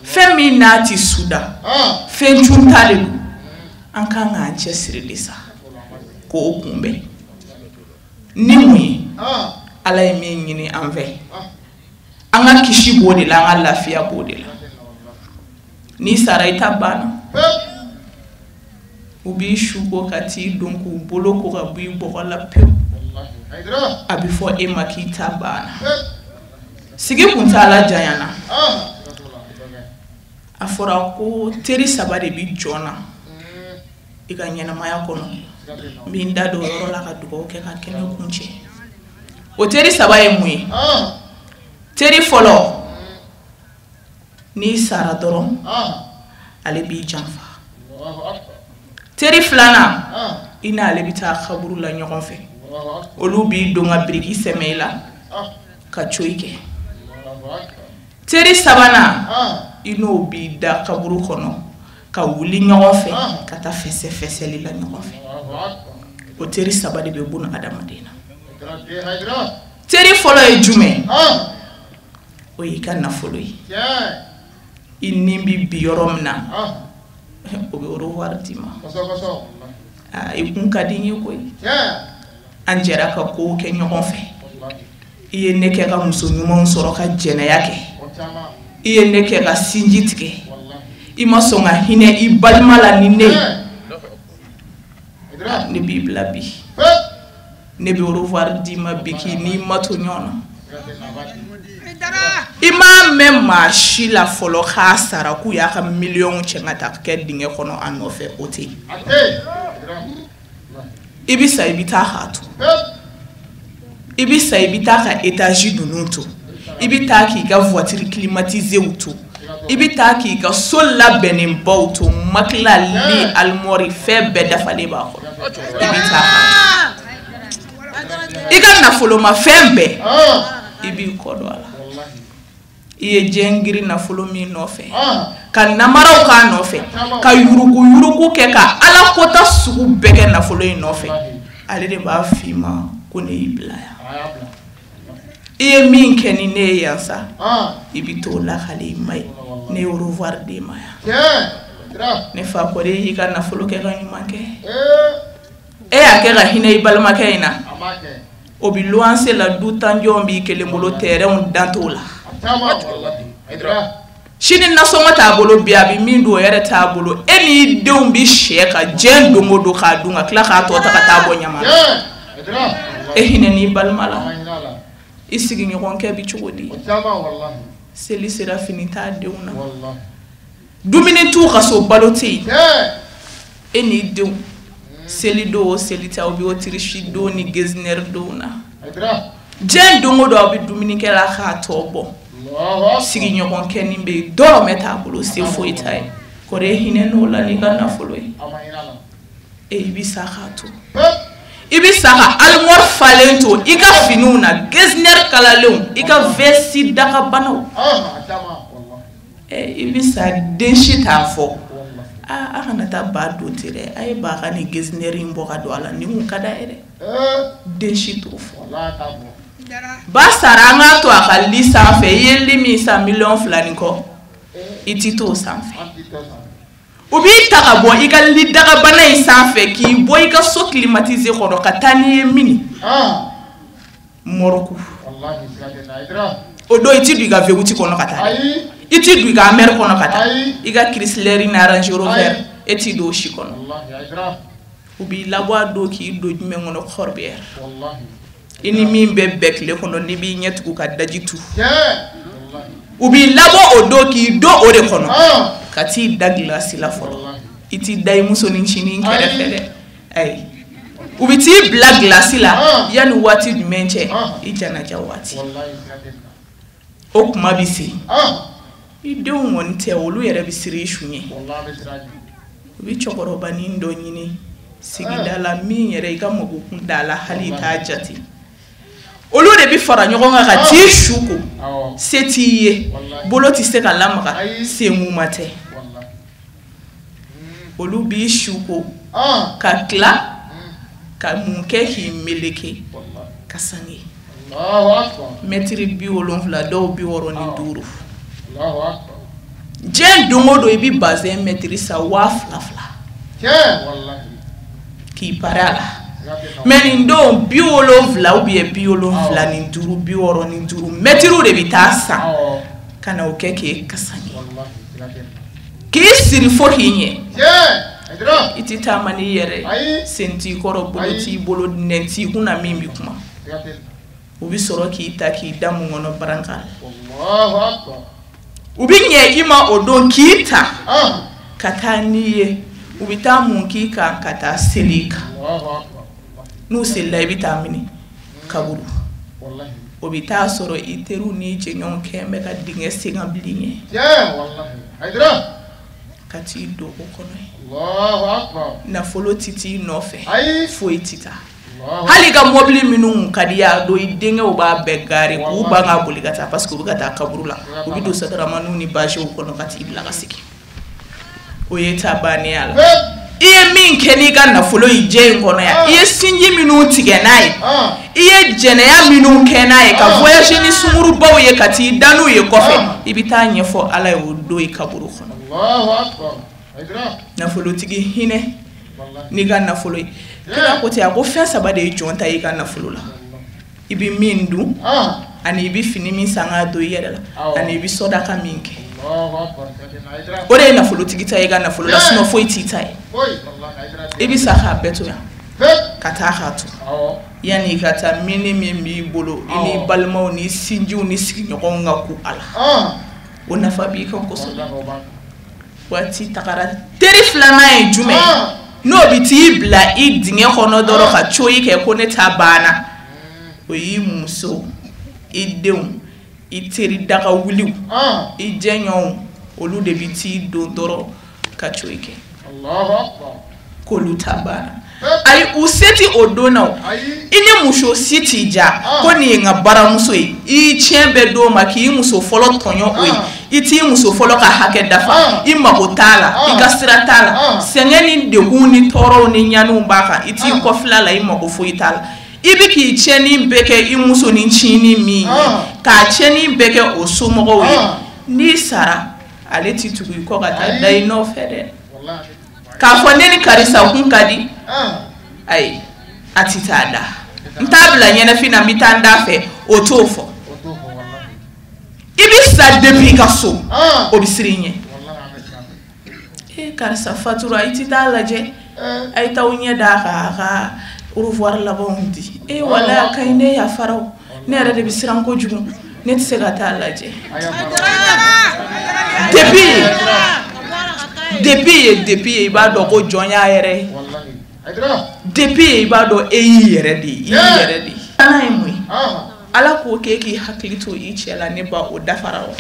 Fɛn min n'a ti suda, fɛn cunta de don. An kan k'an cɛsiri de sa k'o kunbɛn. Ni mun ye, Ala ye min ɲini an fɛ, an ka kisi b'o de la, an ka lafiya b'o de la. N'i sara i ta banna. U b'i su ko ka t'i don k'u bolo ko ka bɔ i bɔgɔ la pewu. A bɛ fɔ e ma k'i ta banna. Sigi kuntaala janyana. A fɔra ko teri saba de bɛ jɔn na i ka ɲɛnamaya kɔnɔ. N bɛ n da don o yɔrɔ la ka dugawu kɛ ka kɛnɛ kuncɛ. O teri saba ye mun ye? Teri fɔlɔ, n'i sara dɔrɔn, ale b'i janfa. Teri filanan, i n'ale bɛ taa kaburu la ɲɔgɔn fɛ. Olu b'i don ka biriki sɛmɛ i la ka coyi kɛ. Teri sabanan, i n'o b'i da kaburu kɔnɔ ka wuli ɲɔgɔn fɛ ka taa fɛsɛ-fɛsɛli la ɲɔgɔn fɛ. O teri saba de bɛ buna adamaden na. Teri fɔlɔ ye jumɛn? O y'i ka nafolo ye. I ni bɛ bi yɔrɔ min na, o bɛ au revoir d'i ma. I kun ka di n ye koyi. An jɛra ka kow kɛ ɲɔgɔn fɛ. I ye ne kɛ ka muso ɲumanw sɔrɔ ka jɛnɛya kɛ. I ye ne kɛ ka sinji tigɛ. I ma sɔn ka hinɛ i balima la ni ne ye. Ne b'i bila bi. Ne bɛ au revoir d'i ma bi k'i n'i ma to ɲɔgɔn na. I m'a mɛn maa si la fɔlɔ k'a sara k'u y'a ka miliyɔnw cɛ ka taa kɛ dingɛ kɔnɔ a nɔfɛ, o tɛ yen. I bɛ sa i bɛ taa k'a to. I bɛ sa i bɛ taa ka étage ninnu to. I bɛ taa k'i ka voiture climatisée to. I bɛ taa k'i ka so labɛnnenbaw to. Matelas, lit, armoire, fɛn bɛɛ dafalen b'a kɔnɔ. I bɛ taa k'a to. I ka nafolomafɛn bɛɛ, i b'i kɔ don a la. I ye diɲɛ girin nafolo min nɔfɛ, ka namaraw k'a nɔfɛ, ka yurugu yurugu kɛ, ka Ala kota sugu bɛɛ kɛ nafolo in nɔfɛ, ale de b'a f'i ma ko ne y'i bila yan. I ye min kɛ ni ne ye yan sa, i bɛ t'o lakale i ma ye. Ne ye au revoir d'e ma yan. Ne fa kɔrɔ, e y'i ka nafolo kɛ ka ɲuman kɛ. E y'a kɛ ka hinɛ i balimakɛ in na. O bɛ luwanse la, du tan jɔn b'i kelen bolo, terrain dan t'o la. Sini nasɔngɔ t'a bolo bi, a bɛ min dun o yɛrɛ t'a bolo. E n'i denw bɛ sɛ ka diɲɛ don o don k'a dun ka tila k'a tɔ ta ka taa bɔ ɲama na. E hinɛ n'i balima la. I sigiɲɔgɔnkɛ bɛ cogo di? Seli sera, fini t'a denw na. Dumuni t'u ka so, balo tɛ yen. E n'i denw seli don o seli tɛ, aw bɛ otirisi don ni gezinɛri donw na. Diɲɛ don o don aw bɛ dumuni kɛ la k'a tɔ bɔ. Sigiɲɔgɔnkɛ nin bɛ yen, dɔrɔmɛ t'a bolo, se foyi t'a ye. Kɔrɔ e hinɛ n'o la n'i ka nafolo ye. E i bɛ sa k'a to. I bɛ sa ka armoire falen to i ka finiw na, gezinɛri kalalenw, i ka veste dagabanaw. I bɛ sa den si t'a fɔ. Aa, a kana taa ba don ten dɛ, a ye ba ka nin gezinɛri in bɔ ka don a la, nin kun ka d'a ye dɛ. Den si t'o fɔ. Ba sara, an k'a to a ka li sanfɛ. I ye li min san miliyɔn 2 ni kɔ, i ti t'o sanfɛ. U b'i ta ka bɔ i ka li dagabana in sanfɛ k'i bɔ i ka so climatisé kɔnɔ ka taa n'i ye mini morgue. O don i ti don i ka V8 kɔnɔ ka taa dɛ. I ti don i ka Hummer kɔnɔ ka taa. I ka Chrysler ni Range Rover, e ti don o si kɔnɔ. U b'i labɔ a don k'i don jumɛn kɔnɔ? Corbière. I ni min bɛ bɛn tile kɔnɔ, n'i b'i ɲɛ tugu ka daji tu. U b'i labɔ o don k'i don o de kɔnɔ ka t'i da gilasi la fɔlɔ. I t'i da i musonin ncinin kɛrɛfɛ dɛ. Ayi, u bɛ t'i bila gilasi la yanni waati jumɛn cɛ, i janaja waati. O kuma bɛ se i denw kɔni tɛ, olu yɛrɛ bɛ siran i su ɲɛ. U bɛ cɛkɔrɔbanin dɔ ɲini sigida la min yɛrɛ i ka mago kun t'a la, hali i t'a jate. Olu de bɛ fara ɲɔgɔn kan ka t'i su ko. Se t'i ye, bolo tɛ se ka lamaga, senkuma tɛ. Olu b'i su ko ka tila ka mun kɛ k'i meleke ka sange. Mɛtiri 70, dɔw 65. Diɲɛ don o don i bɛ bazɛn mɛtiri san 2000 k'i pari a la. Mais nin don 70 ou bien 75, 65 mɛtiriw de bɛ taa san ka na o kɛ k'e kasange, k'i siri fo k'i ɲɛ. I tɛ taama n'i yɛrɛ ye, sen t'i kɔrɔ, bolo t'i bolo, nɛn t'i kunna min bɛ kuma. U bɛ sɔrɔ k'i ta k'i da mun kɔnɔ baranka. U bɛ ɲɛ i ma o don k'i ta ka taa n'i ye. U bɛ taa mun k'i kan ka taa seli i kan. N'u selila i bɛ taa minɛ kaburu. O bɛ taa sɔrɔ i teriw n'i jɛɲɔgɔnw kɛn bɛ ka dingɛ sen ka bilen ɲɛ ka t'i don o kɔnɔ ye. Nafolo tɛ t'i nɔfɛ, foyi tɛ taa. Hali ka mɔbili minnu ka di y'a don, i denkɛw b'a bɛɛ gari k'u ban ka boli ka taa, parce que u bɛ ka taa kaburu la. U bɛ don sataramaniw ni basiw kɔnɔ ka t'i bila ka segin. O ye ta bannen la. I ye min kɛ n'i ka nafolo ye diɲɛ in kɔnɔ yan, i ye sinji minnu tigɛ n'a ye, i ye jɛnɛya minnu kɛ n'a ye, ka voyage ni sungurubaw ye ka t'i da n'u ye kɔfɛ, i bɛ taa ɲɛfɔ Ala ye o don i kaburu kɔnɔ. Nafolotigi hinɛ n'i ka nafolo ye. Kira ko ten, a ko fɛn saba de ye jɔn ta i ka nafolo la. I bɛ min dun, ani i bɛ fini min san k'a don i yɛrɛ la, ani i bɛ sɔdaka min kɛ. O de ye nafolotigi ta ye i ka nafolo la, sinon foyi t'i ta ye. I bɛ sa k'a bɛɛ to yan ka taa k'a to. Yanni i ka taa mini min b'i bolo, i ni balimaw ni sinjiw ni sigiɲɔgɔnw ka ku a la, o nafa b'i kan kosɛbɛ. Waati tagara. Teri filanan ye jumɛn ye? N'o bɛ t'i bila i dingɛ kɔnɔ dɔrɔn ka coyi kɛ ko ne ta banna. O y'i muso, i denw, i teri daga wuliw, i jɛɲɔgɔnw, olu de bɛ t'i don dɔrɔn ka coyi kɛ k'olu ta banna. Ayi, u se ti o don na o. I ni muso si t'i ja ko nin ye n ka baramuso ye. I tiɲɛ bɛɛ d'o ma k'i muso fɔlɔ tɔɲɔ o ye. I t'i muso fɔlɔ ka hakɛ dafa, i mago t'a la, i ka sira t'a la. Sɛgɛn ni degun ni tɔɔrɔw ni ɲaniw b'a kan, i t'i kɔfila la, i mago foyi t'a la. I bɛ k'i tiɲɛni bɛɛ kɛ i muso ni ncinin min ye, k'a tiɲɛni bɛɛ kɛ o somɔgɔw ye. N'i sara, ale t'i tugu i kɔ ka taa da i nɔfɛ dɛ. K'a fɔ ne ni karisa kun ka di, ayi, a ti taa da. N t'a bila ɲɛnafin na, n bɛ taa n da fɛ, o t'o fɔ. I bɛ sa depuis i ka so, o bɛ siran i ɲɛ. E karisa fatura, i ti taa lajɛ, a ye t'aw ɲɛ d'a kan a ka au revoir labanw di. E walayi a ka ɲi, ne yafara o, ne yɛrɛ de bɛ siran kojugu, ne tɛ se ka taa lajɛ. Depuis ye i b'a dɔn ko jɔn y'a yɛrɛ ye. Depuis ye i b'a dɔn e y'i yɛrɛ de ye, i y'i yɛrɛ de ye. Ala ye mun ye? Ala ko k'e k'i hakili to i cɛ la, ne ba o dafara wa?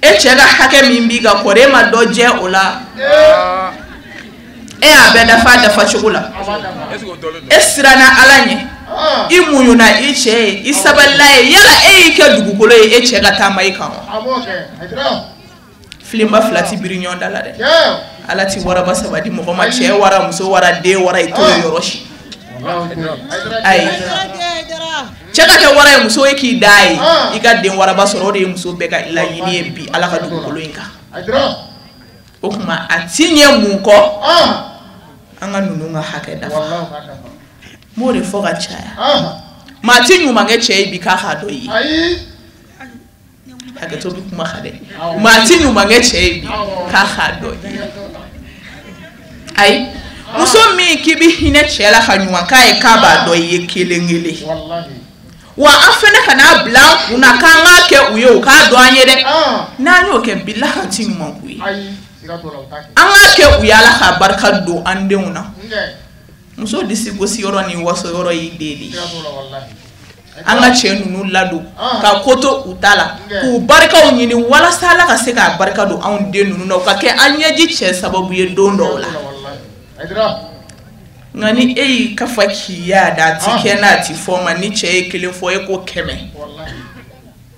E cɛ ka hakɛ min b'i kan, kɔrɔ e ma dɔ jɛ o la. E y'a bɛɛ dafa dafa cogo la. E siranna Ala ɲɛ, i muɲuna i cɛ ye, i sabalila ye. Yala e y'i kɛ dugukolo ye e cɛ ka taama i kan wa? Filenba fila ti biri ɲɔgɔn da la dɛ. Ala ti waraba saba di mɔgɔ ma, cɛ wara, muso wara, den wara, i t'o ye yɔrɔ si. Ayi, cɛ ka kɛ wara ye, muso ye k'i da ye, i ka den waraba sɔrɔ, o de ye muso bɛɛ ka laɲini ye bi Ala ka dugukolo in kan. O tuma a ti ɲɛ mun kɔ, an ka ninnu ka hakɛ dafa. N b'o de fɔ ka caya. Maa ti ɲuman kɛ cɛ ye bi k'a k'a dɔn i ye. Hakɛto bɛ kuma kan dɛ. Maa ti ɲuman kɛ cɛ ye bi k'a k'a dɔn i ye. Ayi, muso min k'i bɛ hinɛ cɛ la ka ɲuman k'a ye k'a b'a dɔn i ye kelen kelen. Wa an fana kana bila an kunna k'an k'a kɛ u ye, u k'a dɔn an ye dɛ. N'an y'o kɛ, bilahi an ti ɲuman k'u ye. An k'a kɛ u y'ala ka barika don an denw na. Muso disi gosi yɔrɔ ni waso yɔrɔ y'i den de ye. An ka cɛ ninnu ladon ka ko to u ta la k'u barikaw ɲini walasa Ala ka se k'a barika don anw den ninnu na u ka kɛ an ɲɛji cɛ sababu ye don dɔw la. Nka ni e y'i kafa k'i yaada a ti kɛ n'a ti fɔ ma ni cɛ ye kelen fɔ e ko 100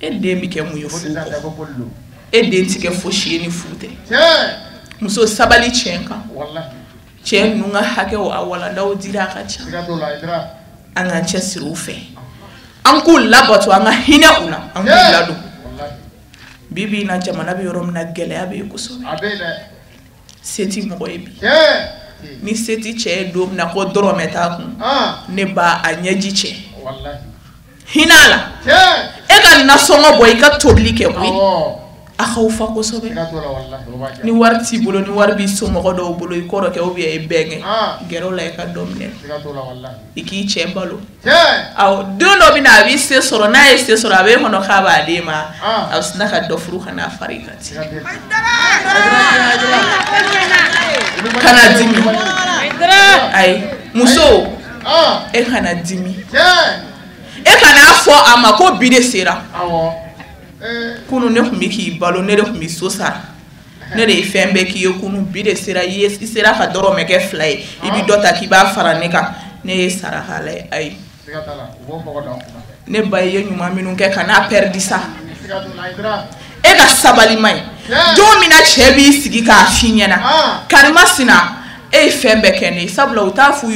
e den bɛ kɛ mun ye fu kɔ? E den ti kɛ fosi ye ni fu tɛ. Muso sabali tiɲɛ kan. Cɛ ninnu ka hakɛw a walandaw dira a ka ca. An k'an cɛsiri u fɛ. An k'u labato an ka hinɛ u la an k'u ladon. Bi bi in na jamana bɛ yɔrɔ min na gɛlɛya bɛ yen kosɛbɛ. Se ti mɔgɔ ye bi. Ni se ti cɛ ye don min na ko dɔrɔmɛ t'a kun ne ba a ɲɛji cɛ. Hinɛ a la. E ka nasɔngɔ bɔ i ka tobili kɛ koyi. A k'aw fa kosɛbɛ. Ni wari t'i bolo ni wari b'i somɔgɔ dɔw bolo i kɔrɔkɛ ou bien i bɛnkɛ gɛrɛ o la i ka dɔ minɛ i k'i cɛ balo. Awɔ don dɔ bɛ na a b'i se sɔrɔ n'a ye se sɔrɔ a b'e kɔnɔ k'a b'a d'e ma a bɛ sina ka dɔ furu ka n'a fara i kan ten. Kana dimi. Ayi muso e kana dimi. E kana fɔ a ma ko bi de sera. Kunu ne tun bɛ k'i balo ne de tun bɛ so sara ne de ye fɛn bɛɛ k'i ye kunu bi de sera i sera ka dɔrɔmɛ kɛ 2 ye i bɛ dɔ ta k'i b'a fara ne kan ne ye saraka la ye. Ayi ne ba i ye ɲuman minnu kɛ kan'a pɛridi sa. E ka sabali man ɲi. Don min na cɛ b'i sigi k'a f'i ɲɛna karimasina e ye fɛn bɛɛ kɛ ne ye sabula u t'a f'i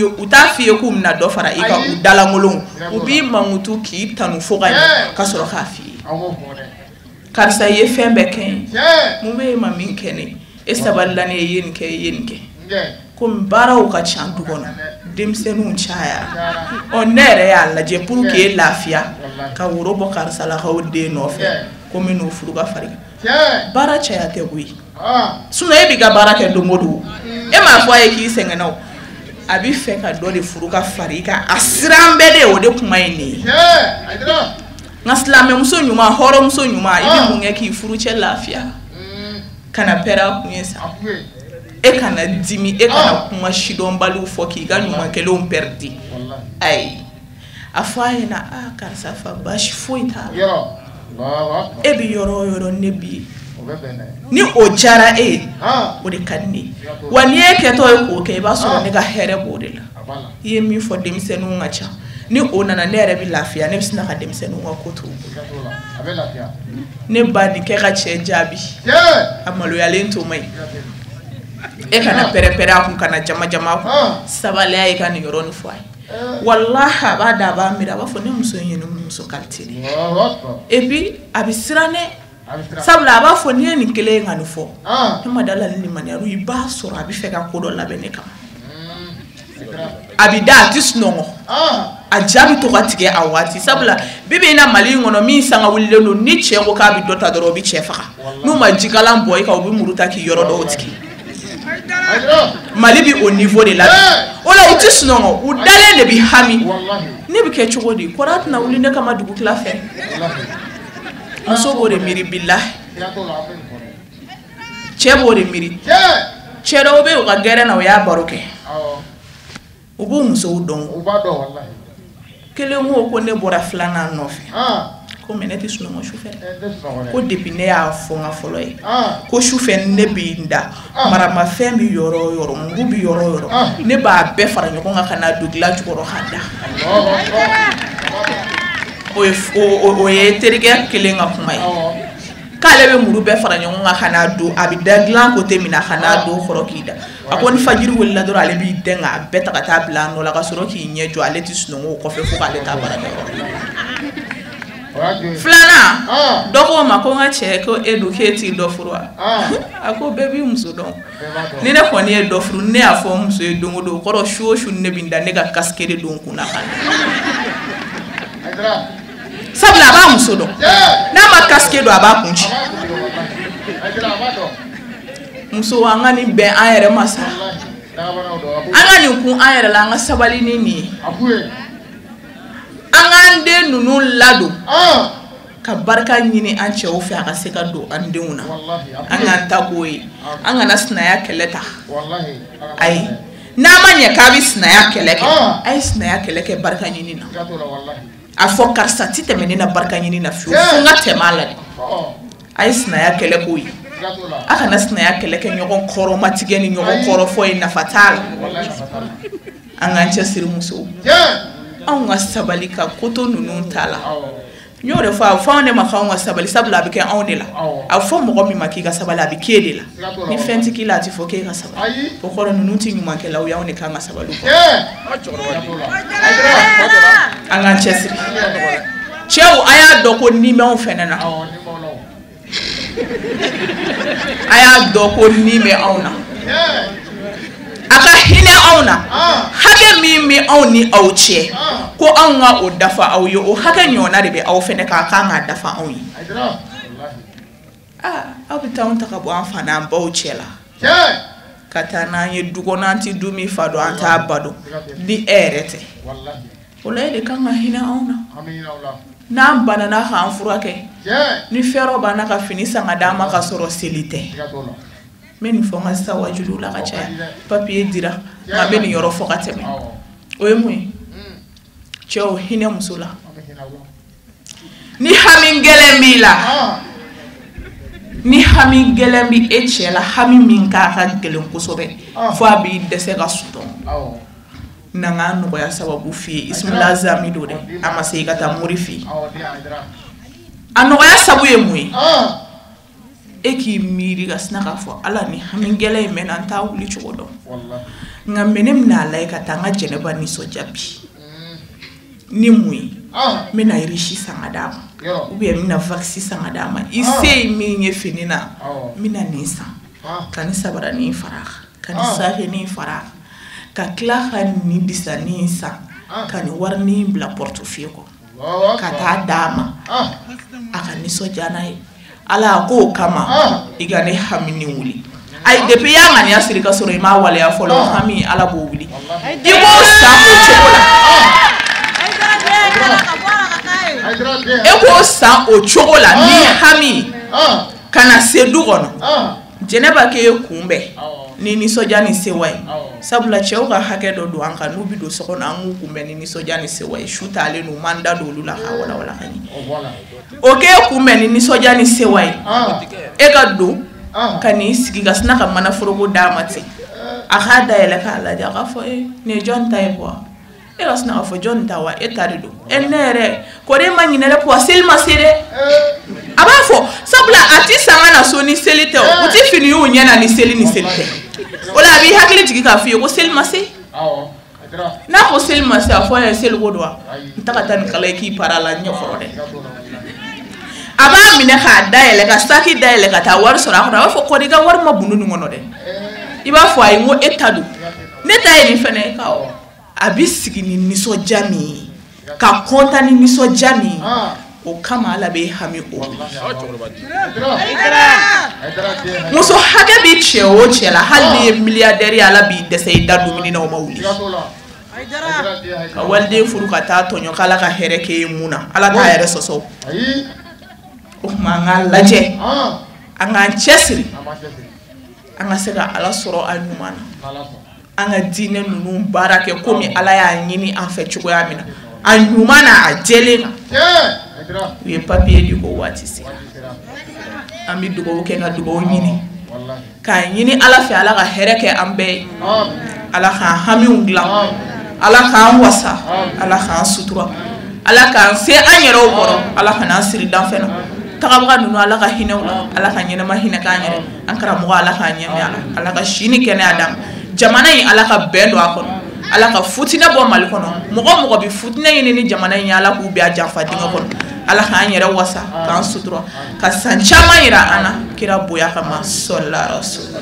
ye k'u bɛna dɔ fara i kan u dalankolon u b'i mankutu k'i tanu fo ka ɲɛ ka sɔrɔ k'a f'i ye. Karisa i ye fɛn bɛɛ kɛ n ye mun bɛ e ma min kɛ ne e sabalila ne ye i ye nin kɛ i ye nin kɛ komi baaraw ka ca du kɔnɔ denmisɛnninw cayara ɔ ne yɛrɛ y'a lajɛ pour que e lafiya ka woro bɔ karisa la k'aw den nɔfɛ komi n'o furu ka fari baara caya tɛ koyi sinon e b'i ka baara kɛ don o don e m'a fɔ a ye k'i sɛgɛnna o a b'i fɛ ka dɔ de furu ka fari i kan a siran bɛɛ de o de kuma ye nin ye. Nka silamɛmuso ɲuman hɔrɔnmuso ɲuman i bɛ mun kɛ k'i furucɛ lafiya kana pɛrɛn a kun ye sa e kana dimi e kana kuma sidɔnbaliw fɔ k'i ka ɲuman kɛlenw pɛridi. Ayi a fɔ a ɲɛna a karisa fa baasi foyi t'a la e bɛ yɔrɔ o yɔrɔ ne b'i ye ni o diyara e ye o de ka di ne ye wa n'i ye kɛtɔ ye k'o kɛ i b'a sɔrɔ ne ka hɛrɛ b'o de la. I ye min fɔ denmisɛnninw ka ca ni o nana ne yɛrɛ bɛ lafiya ne bɛ sina ka denmisɛnninw ka ko to ne ba nin kɛ ka cɛ jaabi a maloyalen to ma ɲi e kana pɛrɛ-pɛrɛ a kun kana jama jama a kun sabaliya ye ka nin yɔrɔ nin fɔ a ye walahi a b'a da a b'a miiri a b'a fɔ ne muso in ye ne muso qualité de ye et puis a bɛ siran dɛ sabula a b'a fɔ n'i ye nin kelen ye ka nin fɔ ne ma da la ni limaniya i b'a sɔrɔ a bɛ fɛ ka ko dɔ labɛn ne kama. A bɛ da a tɛ sunɔgɔ a ja bɛ to ka tigɛ a waati sabula bi bi in na Mali in kɔnɔ min sanga wulilen don ni cɛ ko k'a bɛ dɔ ta dɔrɔn o bɛ cɛ faga n'u ma jikalan bɔ i kan u bɛ muru ta k'i yɔrɔ dɔw tigɛ. Mali bɛ o niveau de la bi o la u tɛ sunɔgɔ u dalen de bɛ hami ne bɛ kɛ cogo di kɔrɔ tɛna wuli ne kama dugu tila fɛ muso b'o de miiri bilahi cɛ b'o de miiri cɛ dɔw bɛ yen u ka gɛrɛn na u y'a baro kɛ u b'u musow dɔn kelen ko ne bɔra filanan nɔfɛ ko mais ne tɛ sunɔgɔ sufɛ ko depuis ne y'a fɔ n ka fɔlɔ ye ko sufɛ ne bɛ n da maramafɛn bɛ yɔrɔ o yɔrɔ muru bɛ yɔrɔ o yɔrɔ ne b'a bɛɛ fara ɲɔgɔn kan ka na don dilan jukɔrɔ ka da o ye terikɛ kelen ka kuma ye k'ale bɛ muru bɛɛ fara ɲɔgɔn kan ka n'a don a bɛ da dilan côté min na ka n'a don kɔrɔ k'i da a ko ni fajiri wulila dɔrɔn ale b'i dɛn k'a bɛɛ ta ka taa bila a nɔ la ka sɔrɔ k'i ɲɛ jɔ ale tɛ sunɔgɔ o kɔfɛ fo k'ale ta baarakɛyɔrɔ la. Filanan dɔ ko ma ko n ka cɛ ko e dun k'e t'i dɔ furu wa a ko bɛɛ b'i muso dɔn ni ne kɔni ye dɔ furu ne y'a fɔ n muso ye don o don o kɔrɔ su o su ne bɛ n da ne ka casque de don n kun na ka na sabula a b'a muso dɔn n'a ma casque don a b'a kun ci. Muso an ka nin bɛn an yɛrɛ ma sa an ka nin kun an yɛrɛ la an ka sabali ni nin ye an k'an den ninnu ladon Ka barika ɲini an cɛw fɛ a ka se ka don an denw na. An k'an ta k'o ye. An kana sinaya kɛlɛ ta. Ayi. N'a ma ɲɛ k'a bɛ sinaya kɛlɛ kɛ, a ye sinaya kɛlɛ kɛ barika ɲini na. A fɔ karisa ti tɛmɛ ne na barika ɲini na fiyewu, fo n ka tɛmɛ a la de. A ye sinaya kɛlɛ k'o ye. A kana sinaya kɛlɛ kɛ ɲɔgɔn kɔrɔmatigɛ ni ɲɔgɔn kɔrɔfɔ ye, nafa t'a la. An k'an cɛsiri musow. Anw ka sabali ka koto ninnu ta la. N y'o de fɔ, a fɔ anw de ma k'anw ka sabali, sabula a bɛ kɛ anw de la. A fɔ mɔgɔ min ma k'i ka sabali, a bɛ k'e de la. Ni fɛn tɛ k'i la, a tɛ fɔ k'e ka sabali. O kɔrɔ ninnu tɛ ɲumankɛlaw ye, anw de kan ka sabali u kɔrɔ. An k'an cɛsiri. Cɛw, a y'a dɔn ko ni bɛ anw fɛnɛ na. A y'a dɔn ko ni bɛ anw na. A ka hinɛ anw na. Hakɛ min bɛ anw ni aw cɛ, ko anw ka o dafa aw ye, o hakɛ ɲɔgɔnna de bɛ aw fɛnɛ k'a kan k'a dafa anw ye. Aa, aw bɛ taa anw ta ka bɔ an fa n'an baw cɛ la. Ka taa n'an ye du kɔnɔ, an tɛ du min fa dɔn, an t'a ba dɔn, ni e yɛrɛ tɛ. O la e de kan ka hinɛ anw na. N'an banana k'an furakɛ, ni fɛrɛ b'an na ka fini san ka d'an ma ka sɔrɔ seli tɛ. N bɛ nin fɔ n ka sisan wajuliw la ka caya. Papiye dira, nka n bɛ nin yɔrɔ fɔ ka tɛmɛ. O ye mun ye? Cɛw, hinɛ muso la. Ni hami gɛlɛn b'i la, ni hami gɛlɛn b'i e cɛ la, hami min k'a ka gɛlɛn kosɛbɛ, fo a b'i dɛsɛ ka sunɔgɔ. Na n ka nɔgɔya sababu f'i ye, Ismaila Zami don dɛ, a ma se i ka taa mori fɛ yen. A nɔgɔya sabu ye mun ye? E k'i miiri ka sina k'a fɔ Ala, ni hami gɛlɛn in bɛ na, n t'a wuli cogo dɔn. Nka mɛ ne bɛna lajɛ ka taa n ka Jɛnɛba nisɔndiya bi ni mun ye? N bɛna riche san ka d'a ma, ou bien n bɛna vaccin san ka d'a ma. I se ye min ye fini na, n bɛna nin san, ka nin sabaranin fara a kan, ka nin safenin fara a kan, ka tila ka nin bisanin san, ka nin warinin bila portefeuille kɔnɔ, ka taa d'a ma, a ka nisɔndiya n'a ye. Ala k'o kama i ka ne hami ni wuli. Ayi, depuis i y'a ŋaniya siri ka sɔrɔ i m'a waleya fɔlɔ, hami Ala b'o wuli. I b'o san o cogo la. E k'o san o cogo la ni hami ka na se du kɔnɔ. Jɛnɛba k'e kunbɛn ni nisɔndiya ni sewa ye. Sabula cɛw ka hakɛ dɔ don an kan, n'u bɛ don so kɔnɔ, an k'u kunbɛn ni nisɔndiya ni sewa ye. Su taalen don, u m'an da don olu la k'a walawala ka ɲɛ. O k'e kunbɛn ni nisɔndiya ni sewa ye. E ka don ka n'i sigi ka sina ka manaforoko d'a ma ten. A k'a dayɛlɛ k'a lajɛ, a k'a fɔ e nin ye jɔn ta ye kuwa? E ka sina k'a fɔ jɔn ta wa? E ta de don. E ne yɛrɛ kɔri e ma ɲinɛ dɛ kuwa, seli ma se dɛ. A b'a fɔ sabula a ti san ka na so ni seli tɛ, o ti fini y'u ɲɛ na ni seli ni seli tɛ. O la a b'i hakili jigin k'a f'i ye ko seli ma se. N'a ko seli ma se, a fɔ a ye seliko don wa? N ta ka taa nin kala ye k'i para la ɲɛkɔrɔ dɛ. A b'a minɛ k'a dayɛlɛ, ka saki dayɛlɛ ka taa wari sɔrɔ a kɔnɔ. A b'a fɔ kɔri i ka wari ma bundu nin kɔnɔ dɛ. I b'a fɔ ayi, n ko e ta don, ne ta ye nin fɛnɛ ye. A bɛ sigi ni nisɔndiya min ye, ka kɔntan ni nisɔndiya min ye, o kama Ala bɛ hami o wuli. Muso hakɛ bɛ cɛ o cɛ la, hali n'i ye milliardaire ye, Ala b'i dɛsɛ i da dumuni na, o ma wuli. Ka waliden furu ka taa tɔɲɔ k'Ala ka hɛrɛ k'e ye mun na, Ala t'a yɛrɛ sɔsɔ. O tuma an k'a lajɛ, an k'an cɛsiri, an ka se ka Ala sɔrɔ a ɲuman na. An ka diinɛ ninnu baara kɛ komi Ala y'a ɲini an fɛ cogoya min na, a ɲuman na, a jɛlen na. U ye papiye di ko waati sera. An bɛ dugawu kɛ ka dugawu ɲini, k'a ɲini Ala fɛ, Ala ka hɛrɛ kɛ an bɛɛ ye. Ala k'an hamiw dilan, Ala k'an wasa, Ala k'an sutura, Ala k'an se an yɛrɛw kɔrɔ, Ala kan'an siri danfɛn na. Tagabaga ninnu, Ala ka hinɛ u la, Ala ka ɲɛnama hinɛ k'an yɛrɛ. An karamɔgɔ, Ala k'an ɲɛmɛ a la, Ala ka si ni kɛnɛya d'an ma. Jamana in, Ala ka bɛn don a kɔnɔ, Ala ka futinɛ bɔ Mali kɔnɔ. Mɔgɔ mɔgɔ bɛ futinɛ ɲini ni jamana in ye, Ala k'u bɛn a janfa dingɛ kɔnɔ. Ala k'an yɛrɛ wasa, k'an sutura, ka san caman yira an na kira bonya kama, sɔlila rasul.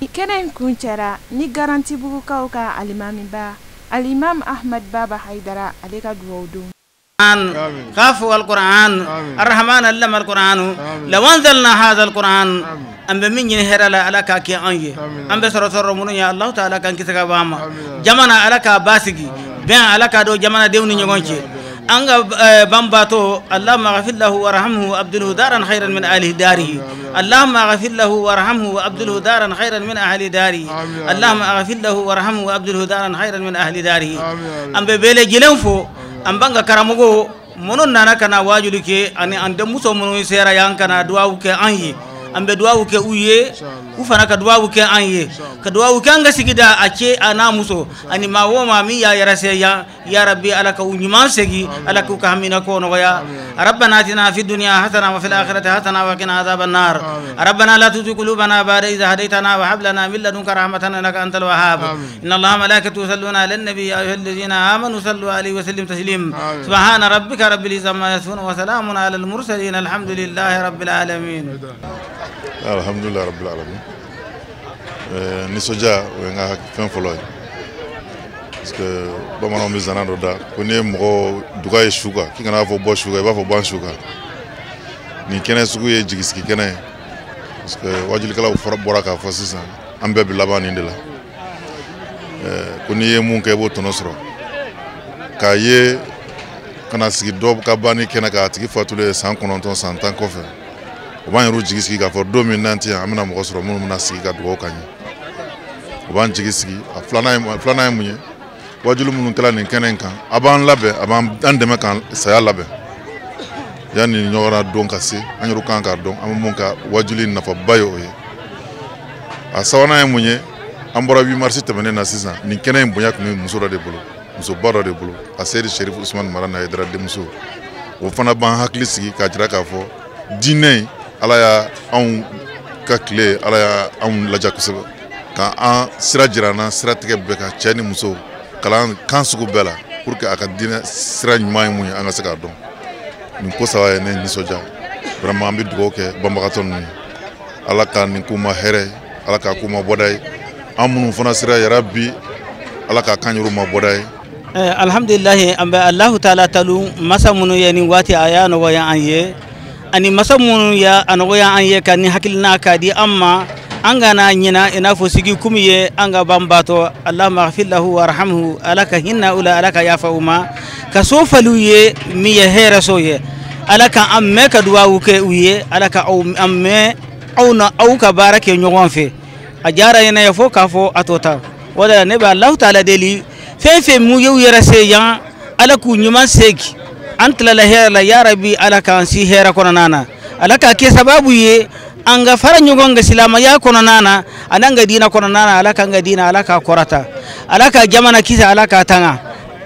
Kɛnɛ in kuncɛra ni Garantibugukaw ka alimamiba Alimam Ahmad Baba Haidara ale ka dugawu don. خافوا القرآن الرحمن علم القرآن لو أنزلنا هذا القرآن أم بمن ينهر على كاكي أني أم بسر سر من يا الله تعالى كان كسر باما جمعنا على كاباسكي بين على كادو جمعنا ديوني نيونشي An ka banbaatɔ, Allahumma ghafir lahu warhamhu wa abdilhu daran khayran min ahli darihi. Allahumma ghafir lahu warhamhu wa abdilhu daran khayran min ahli darihi. Allahumma ghafir lahu warhamhu wa abdilhu daran khayran min ahli darihi. An bɛ bɛɛ lajɛlen fo, an b'an ka karamɔgɔw minnu nana ka na waajuli kɛ, ani an denmuso minnu sera yan ka na duwawu kɛ an ye, an bɛ duwawu kɛ u ye, u fana ka duwawu kɛ an ye, ka duwawu kɛ an ka sigida, a cɛ a n'a muso, ani maa o maa min y'a yɛrɛ se yan. Ya rabbi, ala ka u ɲuman segi, ala k'u ka hamina ko nɔgɔya. ربنا اتنا في الدنيا حسنه وفي الاخره حسنه وقنا عذاب النار. ربنا لا تزغ قلوبنا بعد إذ هديتنا وهب لنا من لدنك رحمة إنك أنت الوهاب. إن الله وملائكته يصلون على النبي، يا أيها الذين آمنوا صلوا عليه وسلموا تسليما. سبحان ربك رب العزة عما يصفون وسلام على المرسلين، الحمد لله رب العالمين. Alhamdulilah rabbil alamin. Nisɔndiya, o ye n ka fɛn fɔlɔ ye, parce que bamananw bɛ zana dɔ da ko n'i ye mɔgɔ duga ye su kan, k'i kana fɔ bɔ su kan, i b'a fɔ bɔ an su kan. Nin kɛnɛ sugu ye jigisigi kɛnɛ ye, parce que wajulikɛlaw fɔra bɔra k'a fɔ sisan, an bɛɛ bɛ laban nin de la. Ko n'i ye mun kɛ, i b'o tɔnɔ sɔrɔ. K'a ye ka na sigi dɔ ka banni kɛnɛ kan, a tigi fatulen san 9, san 10 kɔfɛ, o b'an yɛrɛ jigi sigi k'a fɔ don min n'an tɛ yan, an bɛna mɔgɔ sɔrɔ minnu bɛna sigi ka dugawu k'an ye. O b'an jigi sigi. A filanan ye mun ye? Wajulu minnu kɛla nin kɛnɛ in kan, a b'an labɛn, a b'an dɛmɛ k'an saya labɛn yanni ɲɔgɔnna don ka se. An yɛrɛ kan k'a dɔn an bɛ mun ka wajuli nafaba ye, o ye. A sabanan ye mun ye? An bɔra 8 mars tɛmɛnen na sisan, nin kɛnɛ in bonya tun bɛ muso dɔ de bolo, musoba dɔ de bolo, a Seyidi Sherif Usumani Marani Hayidara denmuso. O fana b'an hakili sigi k'a jira k'a fɔ diinɛ in, Ala y'a anw ka tile, Ala y'a anw laja kosɛbɛ ka an sira jira an na, siratigɛ bɛɛ kan, cɛ ni muso, kalan kan sugu bɛɛ la, pour que a ka diinɛ sira ɲuman ye mun ye, an ka se k'a dɔn. Nin ko saba ye ne nisɔndiya vraiment. An bɛ dugawu kɛ banbagatɔ ninnu ye, Ala ka nin k'u ma hɛrɛ ye, Ala k'a k'u ma bɔda ye. An minnu fana sera yɛrɛ bi, Ala k'a kan yɛrɛ ma bɔda ye. Alhamdulilahi, an bɛ Alahu taala talu, masa minnu ye nin waati a y'a nɔgɔya an ye, ani masa minnu y'a nɔgɔya an ye ka ni hakilina k'a di an ma, an kana ɲina i n'a fɔ sigi kun ye an ka banbaatɔ. Allahumma ghfir lahu warhamhu, Ala ka hinɛ u la, Ala ka yafa u ma, ka so fali u ye min ye hɛrɛ so ye. Ala ka an mɛn ka duwawu kɛ u ye, Ala ka aw an mɛn aw na aw ka baara kɛ ɲɔgɔn fɛ. A diyara n ye fo k'a fɔ a tɔ ta. O de la ne bɛ Alahu taala deli, fɛn fɛn mun y'u yɛrɛ se yan, Ala k'u ɲuman segin. An tilala hɛrɛ la, ya rabi, Ala k'an si hɛrɛ kɔnɔna na, Ala k'a kɛ sababu ye an ka fara ɲɔgɔn kan silamɛya kɔnɔna na, ani an ka diinɛ kɔnɔna na. Ala k'an ka diinɛ, Ala k'a kɔrɔta, Ala ka jamana kisi, Ala k'a tanga,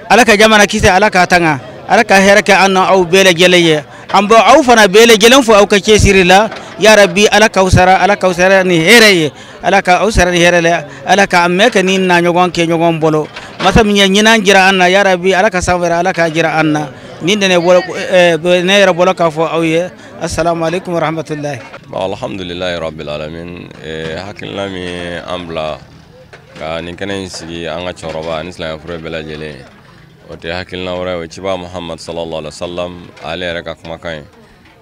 Ala ka jamana kisi, Ala k'a tanga, Ala ka hɛrɛ kɛ an na aw bɛɛ lajɛlen ye. An bɛ aw fana bɛɛ lajɛlen fo aw ka cɛsiri la. Ya rabi, Ala k'aw sara, Ala k'aw sara ni hɛrɛ ye, Ala ka aw sara ni hɛrɛ la, Ala ka an mɛn ka ni na ɲɔgɔn kɛ ɲɔgɔn bolo. Masa min ye ɲinan jira an na, ya rabi, Ala ka san wɛrɛ Ala k'a jira an na. Nin de ne bolo, ne yɛrɛ bolo k'a fɔ aw ye. Assalamu alaikum warahmatullahi. Bon, alhamdulilayi rabbil alamin. Hakilina min an bila ka nin kɛnɛ in sigi an ka cɛkɔrɔba ani silamɛfuru bɛɛ lajɛlen, o tɛ hakilina wɛrɛ ye, o ye ciba Muhammad sallallahu alaihi wa sallam ale yɛrɛ ka kumakan ye,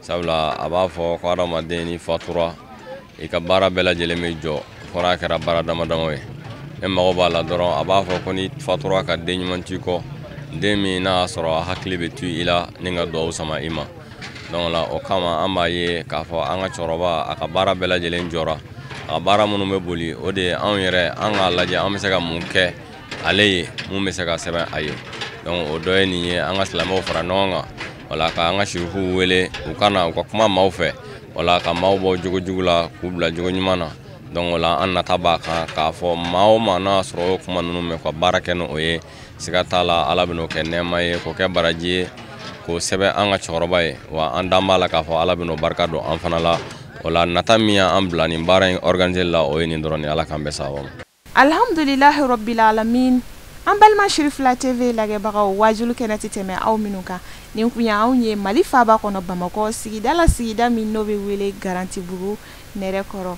sabula a b'a fɔ ko adamaden n'i fatura, i ka baara bɛɛ lajɛlen bɛ jɔ, fo n'a kɛra baara dama dama ye. Ne mago b'a la dɔrɔn, a b'a fɔ ko n'i fatura ka den ɲuman t'i kɔ, den min n'a y'a sɔrɔ a hakili bɛ to i la ni ka duwawu sama i ma. Donc la o kama an b'a ye k'a fɔ an ka cɛkɔrɔba, a ka baara bɛɛ lajɛlen jɔra. A ka baara minnu bɛ boli, o de ye anw yɛrɛ an k'a lajɛ an bɛ se ka mun kɛ ale ye, mun bɛ se ka sɛbɛn a ye. Donc o dɔ ye nin ye, an ka silamɛw fara ɲɔgɔn kan, wala ka an ka sirifuw wele u ka na u ka kuma maaw fɛ, wala ka maaw bɔ jogo jugu la k'u bila jogo ɲuman na. Donc o la an nata b'a kan k'a fɔ maa o maa n'a y'a sɔrɔ o kuma ninnu mɛn, ka baara kɛ n'o ye, siga t'a la Ala bɛn'o kɛ nɛɛma ye, k'o kɛ baraji ye, k'o sɛbɛn an ka cɛkɔrɔba ye. Wa an dan b'a la k'a fɔ Ala bɛn'o barika don an fana la. O la nata min y'an bila nin baara in organiser la, o ye nin dɔrɔn ye. Ala k'an bɛɛ sababu ma. Alhamdulilahi rabbil alamin. An balima Sirifila TV lajɛbagaw, wajulu kɛnɛ tɛ tɛmɛ aw minnu kan, nin kun y'anw ye Mali faaba kɔnɔ, Bamakɔ, sigida la, sigida min n'o bɛ wele Garantibugu Nɛrɛkɔrɔ.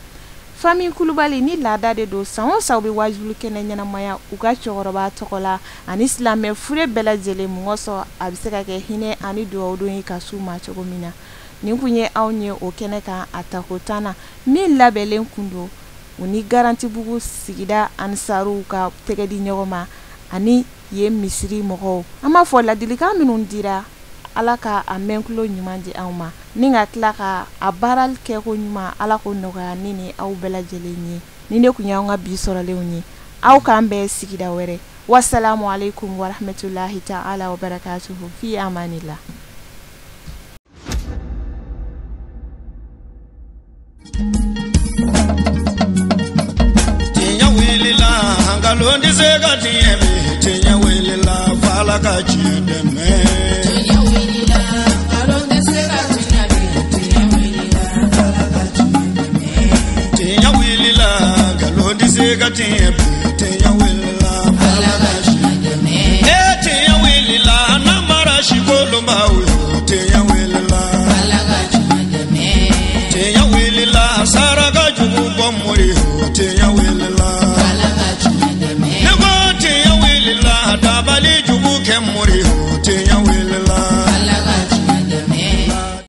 Famille Kulubali ni laada de don, san o san u bɛ wajulu kɛnɛ ɲɛnamaya u ka cɛkɔrɔba tɔgɔ la ani silamɛ fure bɛɛ lajɛlen mun kosɔn a bɛ se ka kɛ hinɛ ani dugawu don ye ka s'u ma cogo min na. Nin kun ye anw ye o kɛnɛ kan a tako 10 na min labɛnlen kun don u ni Garantibugu sigida ansaruw ka tɛgɛ di ɲɔgɔn ma ani Yen misiri mɔgɔw, an b'a fɔ ladilikan minnu dira, Ala ka a mɛnkulo ɲuman di anw ma, ni ka tila ka a baarali kɛko ɲuman, Ala k'o nɔgɔya ne ni aw bɛɛ lajɛlen ye. Ni ne tun y'anw ka bi sɔrɔlenw ye, aw k'an bɛn sigida wɛrɛ. Wasalamu alaikum warahmatullahi ta'ala wa barakatuhu. Fi amanillah. Tiɲɛ wulila, nkalon tɛ se ka tiɲɛ bi. Tiɲɛ wulila, f'Ala ka tiɲɛ dɛmɛ. Tiɲɛ wulila, nkalon tɛ se ka tiɲɛ bi. Tiɲɛ wulila, f'Ala ka tiɲɛ dɛmɛ. Tiɲɛ wulila, nkalon tɛ se ka tiɲɛ bi. Tiɲɛ wulila, f'Ala ka tiɲɛ dɛmɛ. Ee tiɲɛ wulila, namara si kolonbaw yo. Tiɲɛ wulila, f'Ala ka tiɲɛ dɛmɛ. Tiɲɛ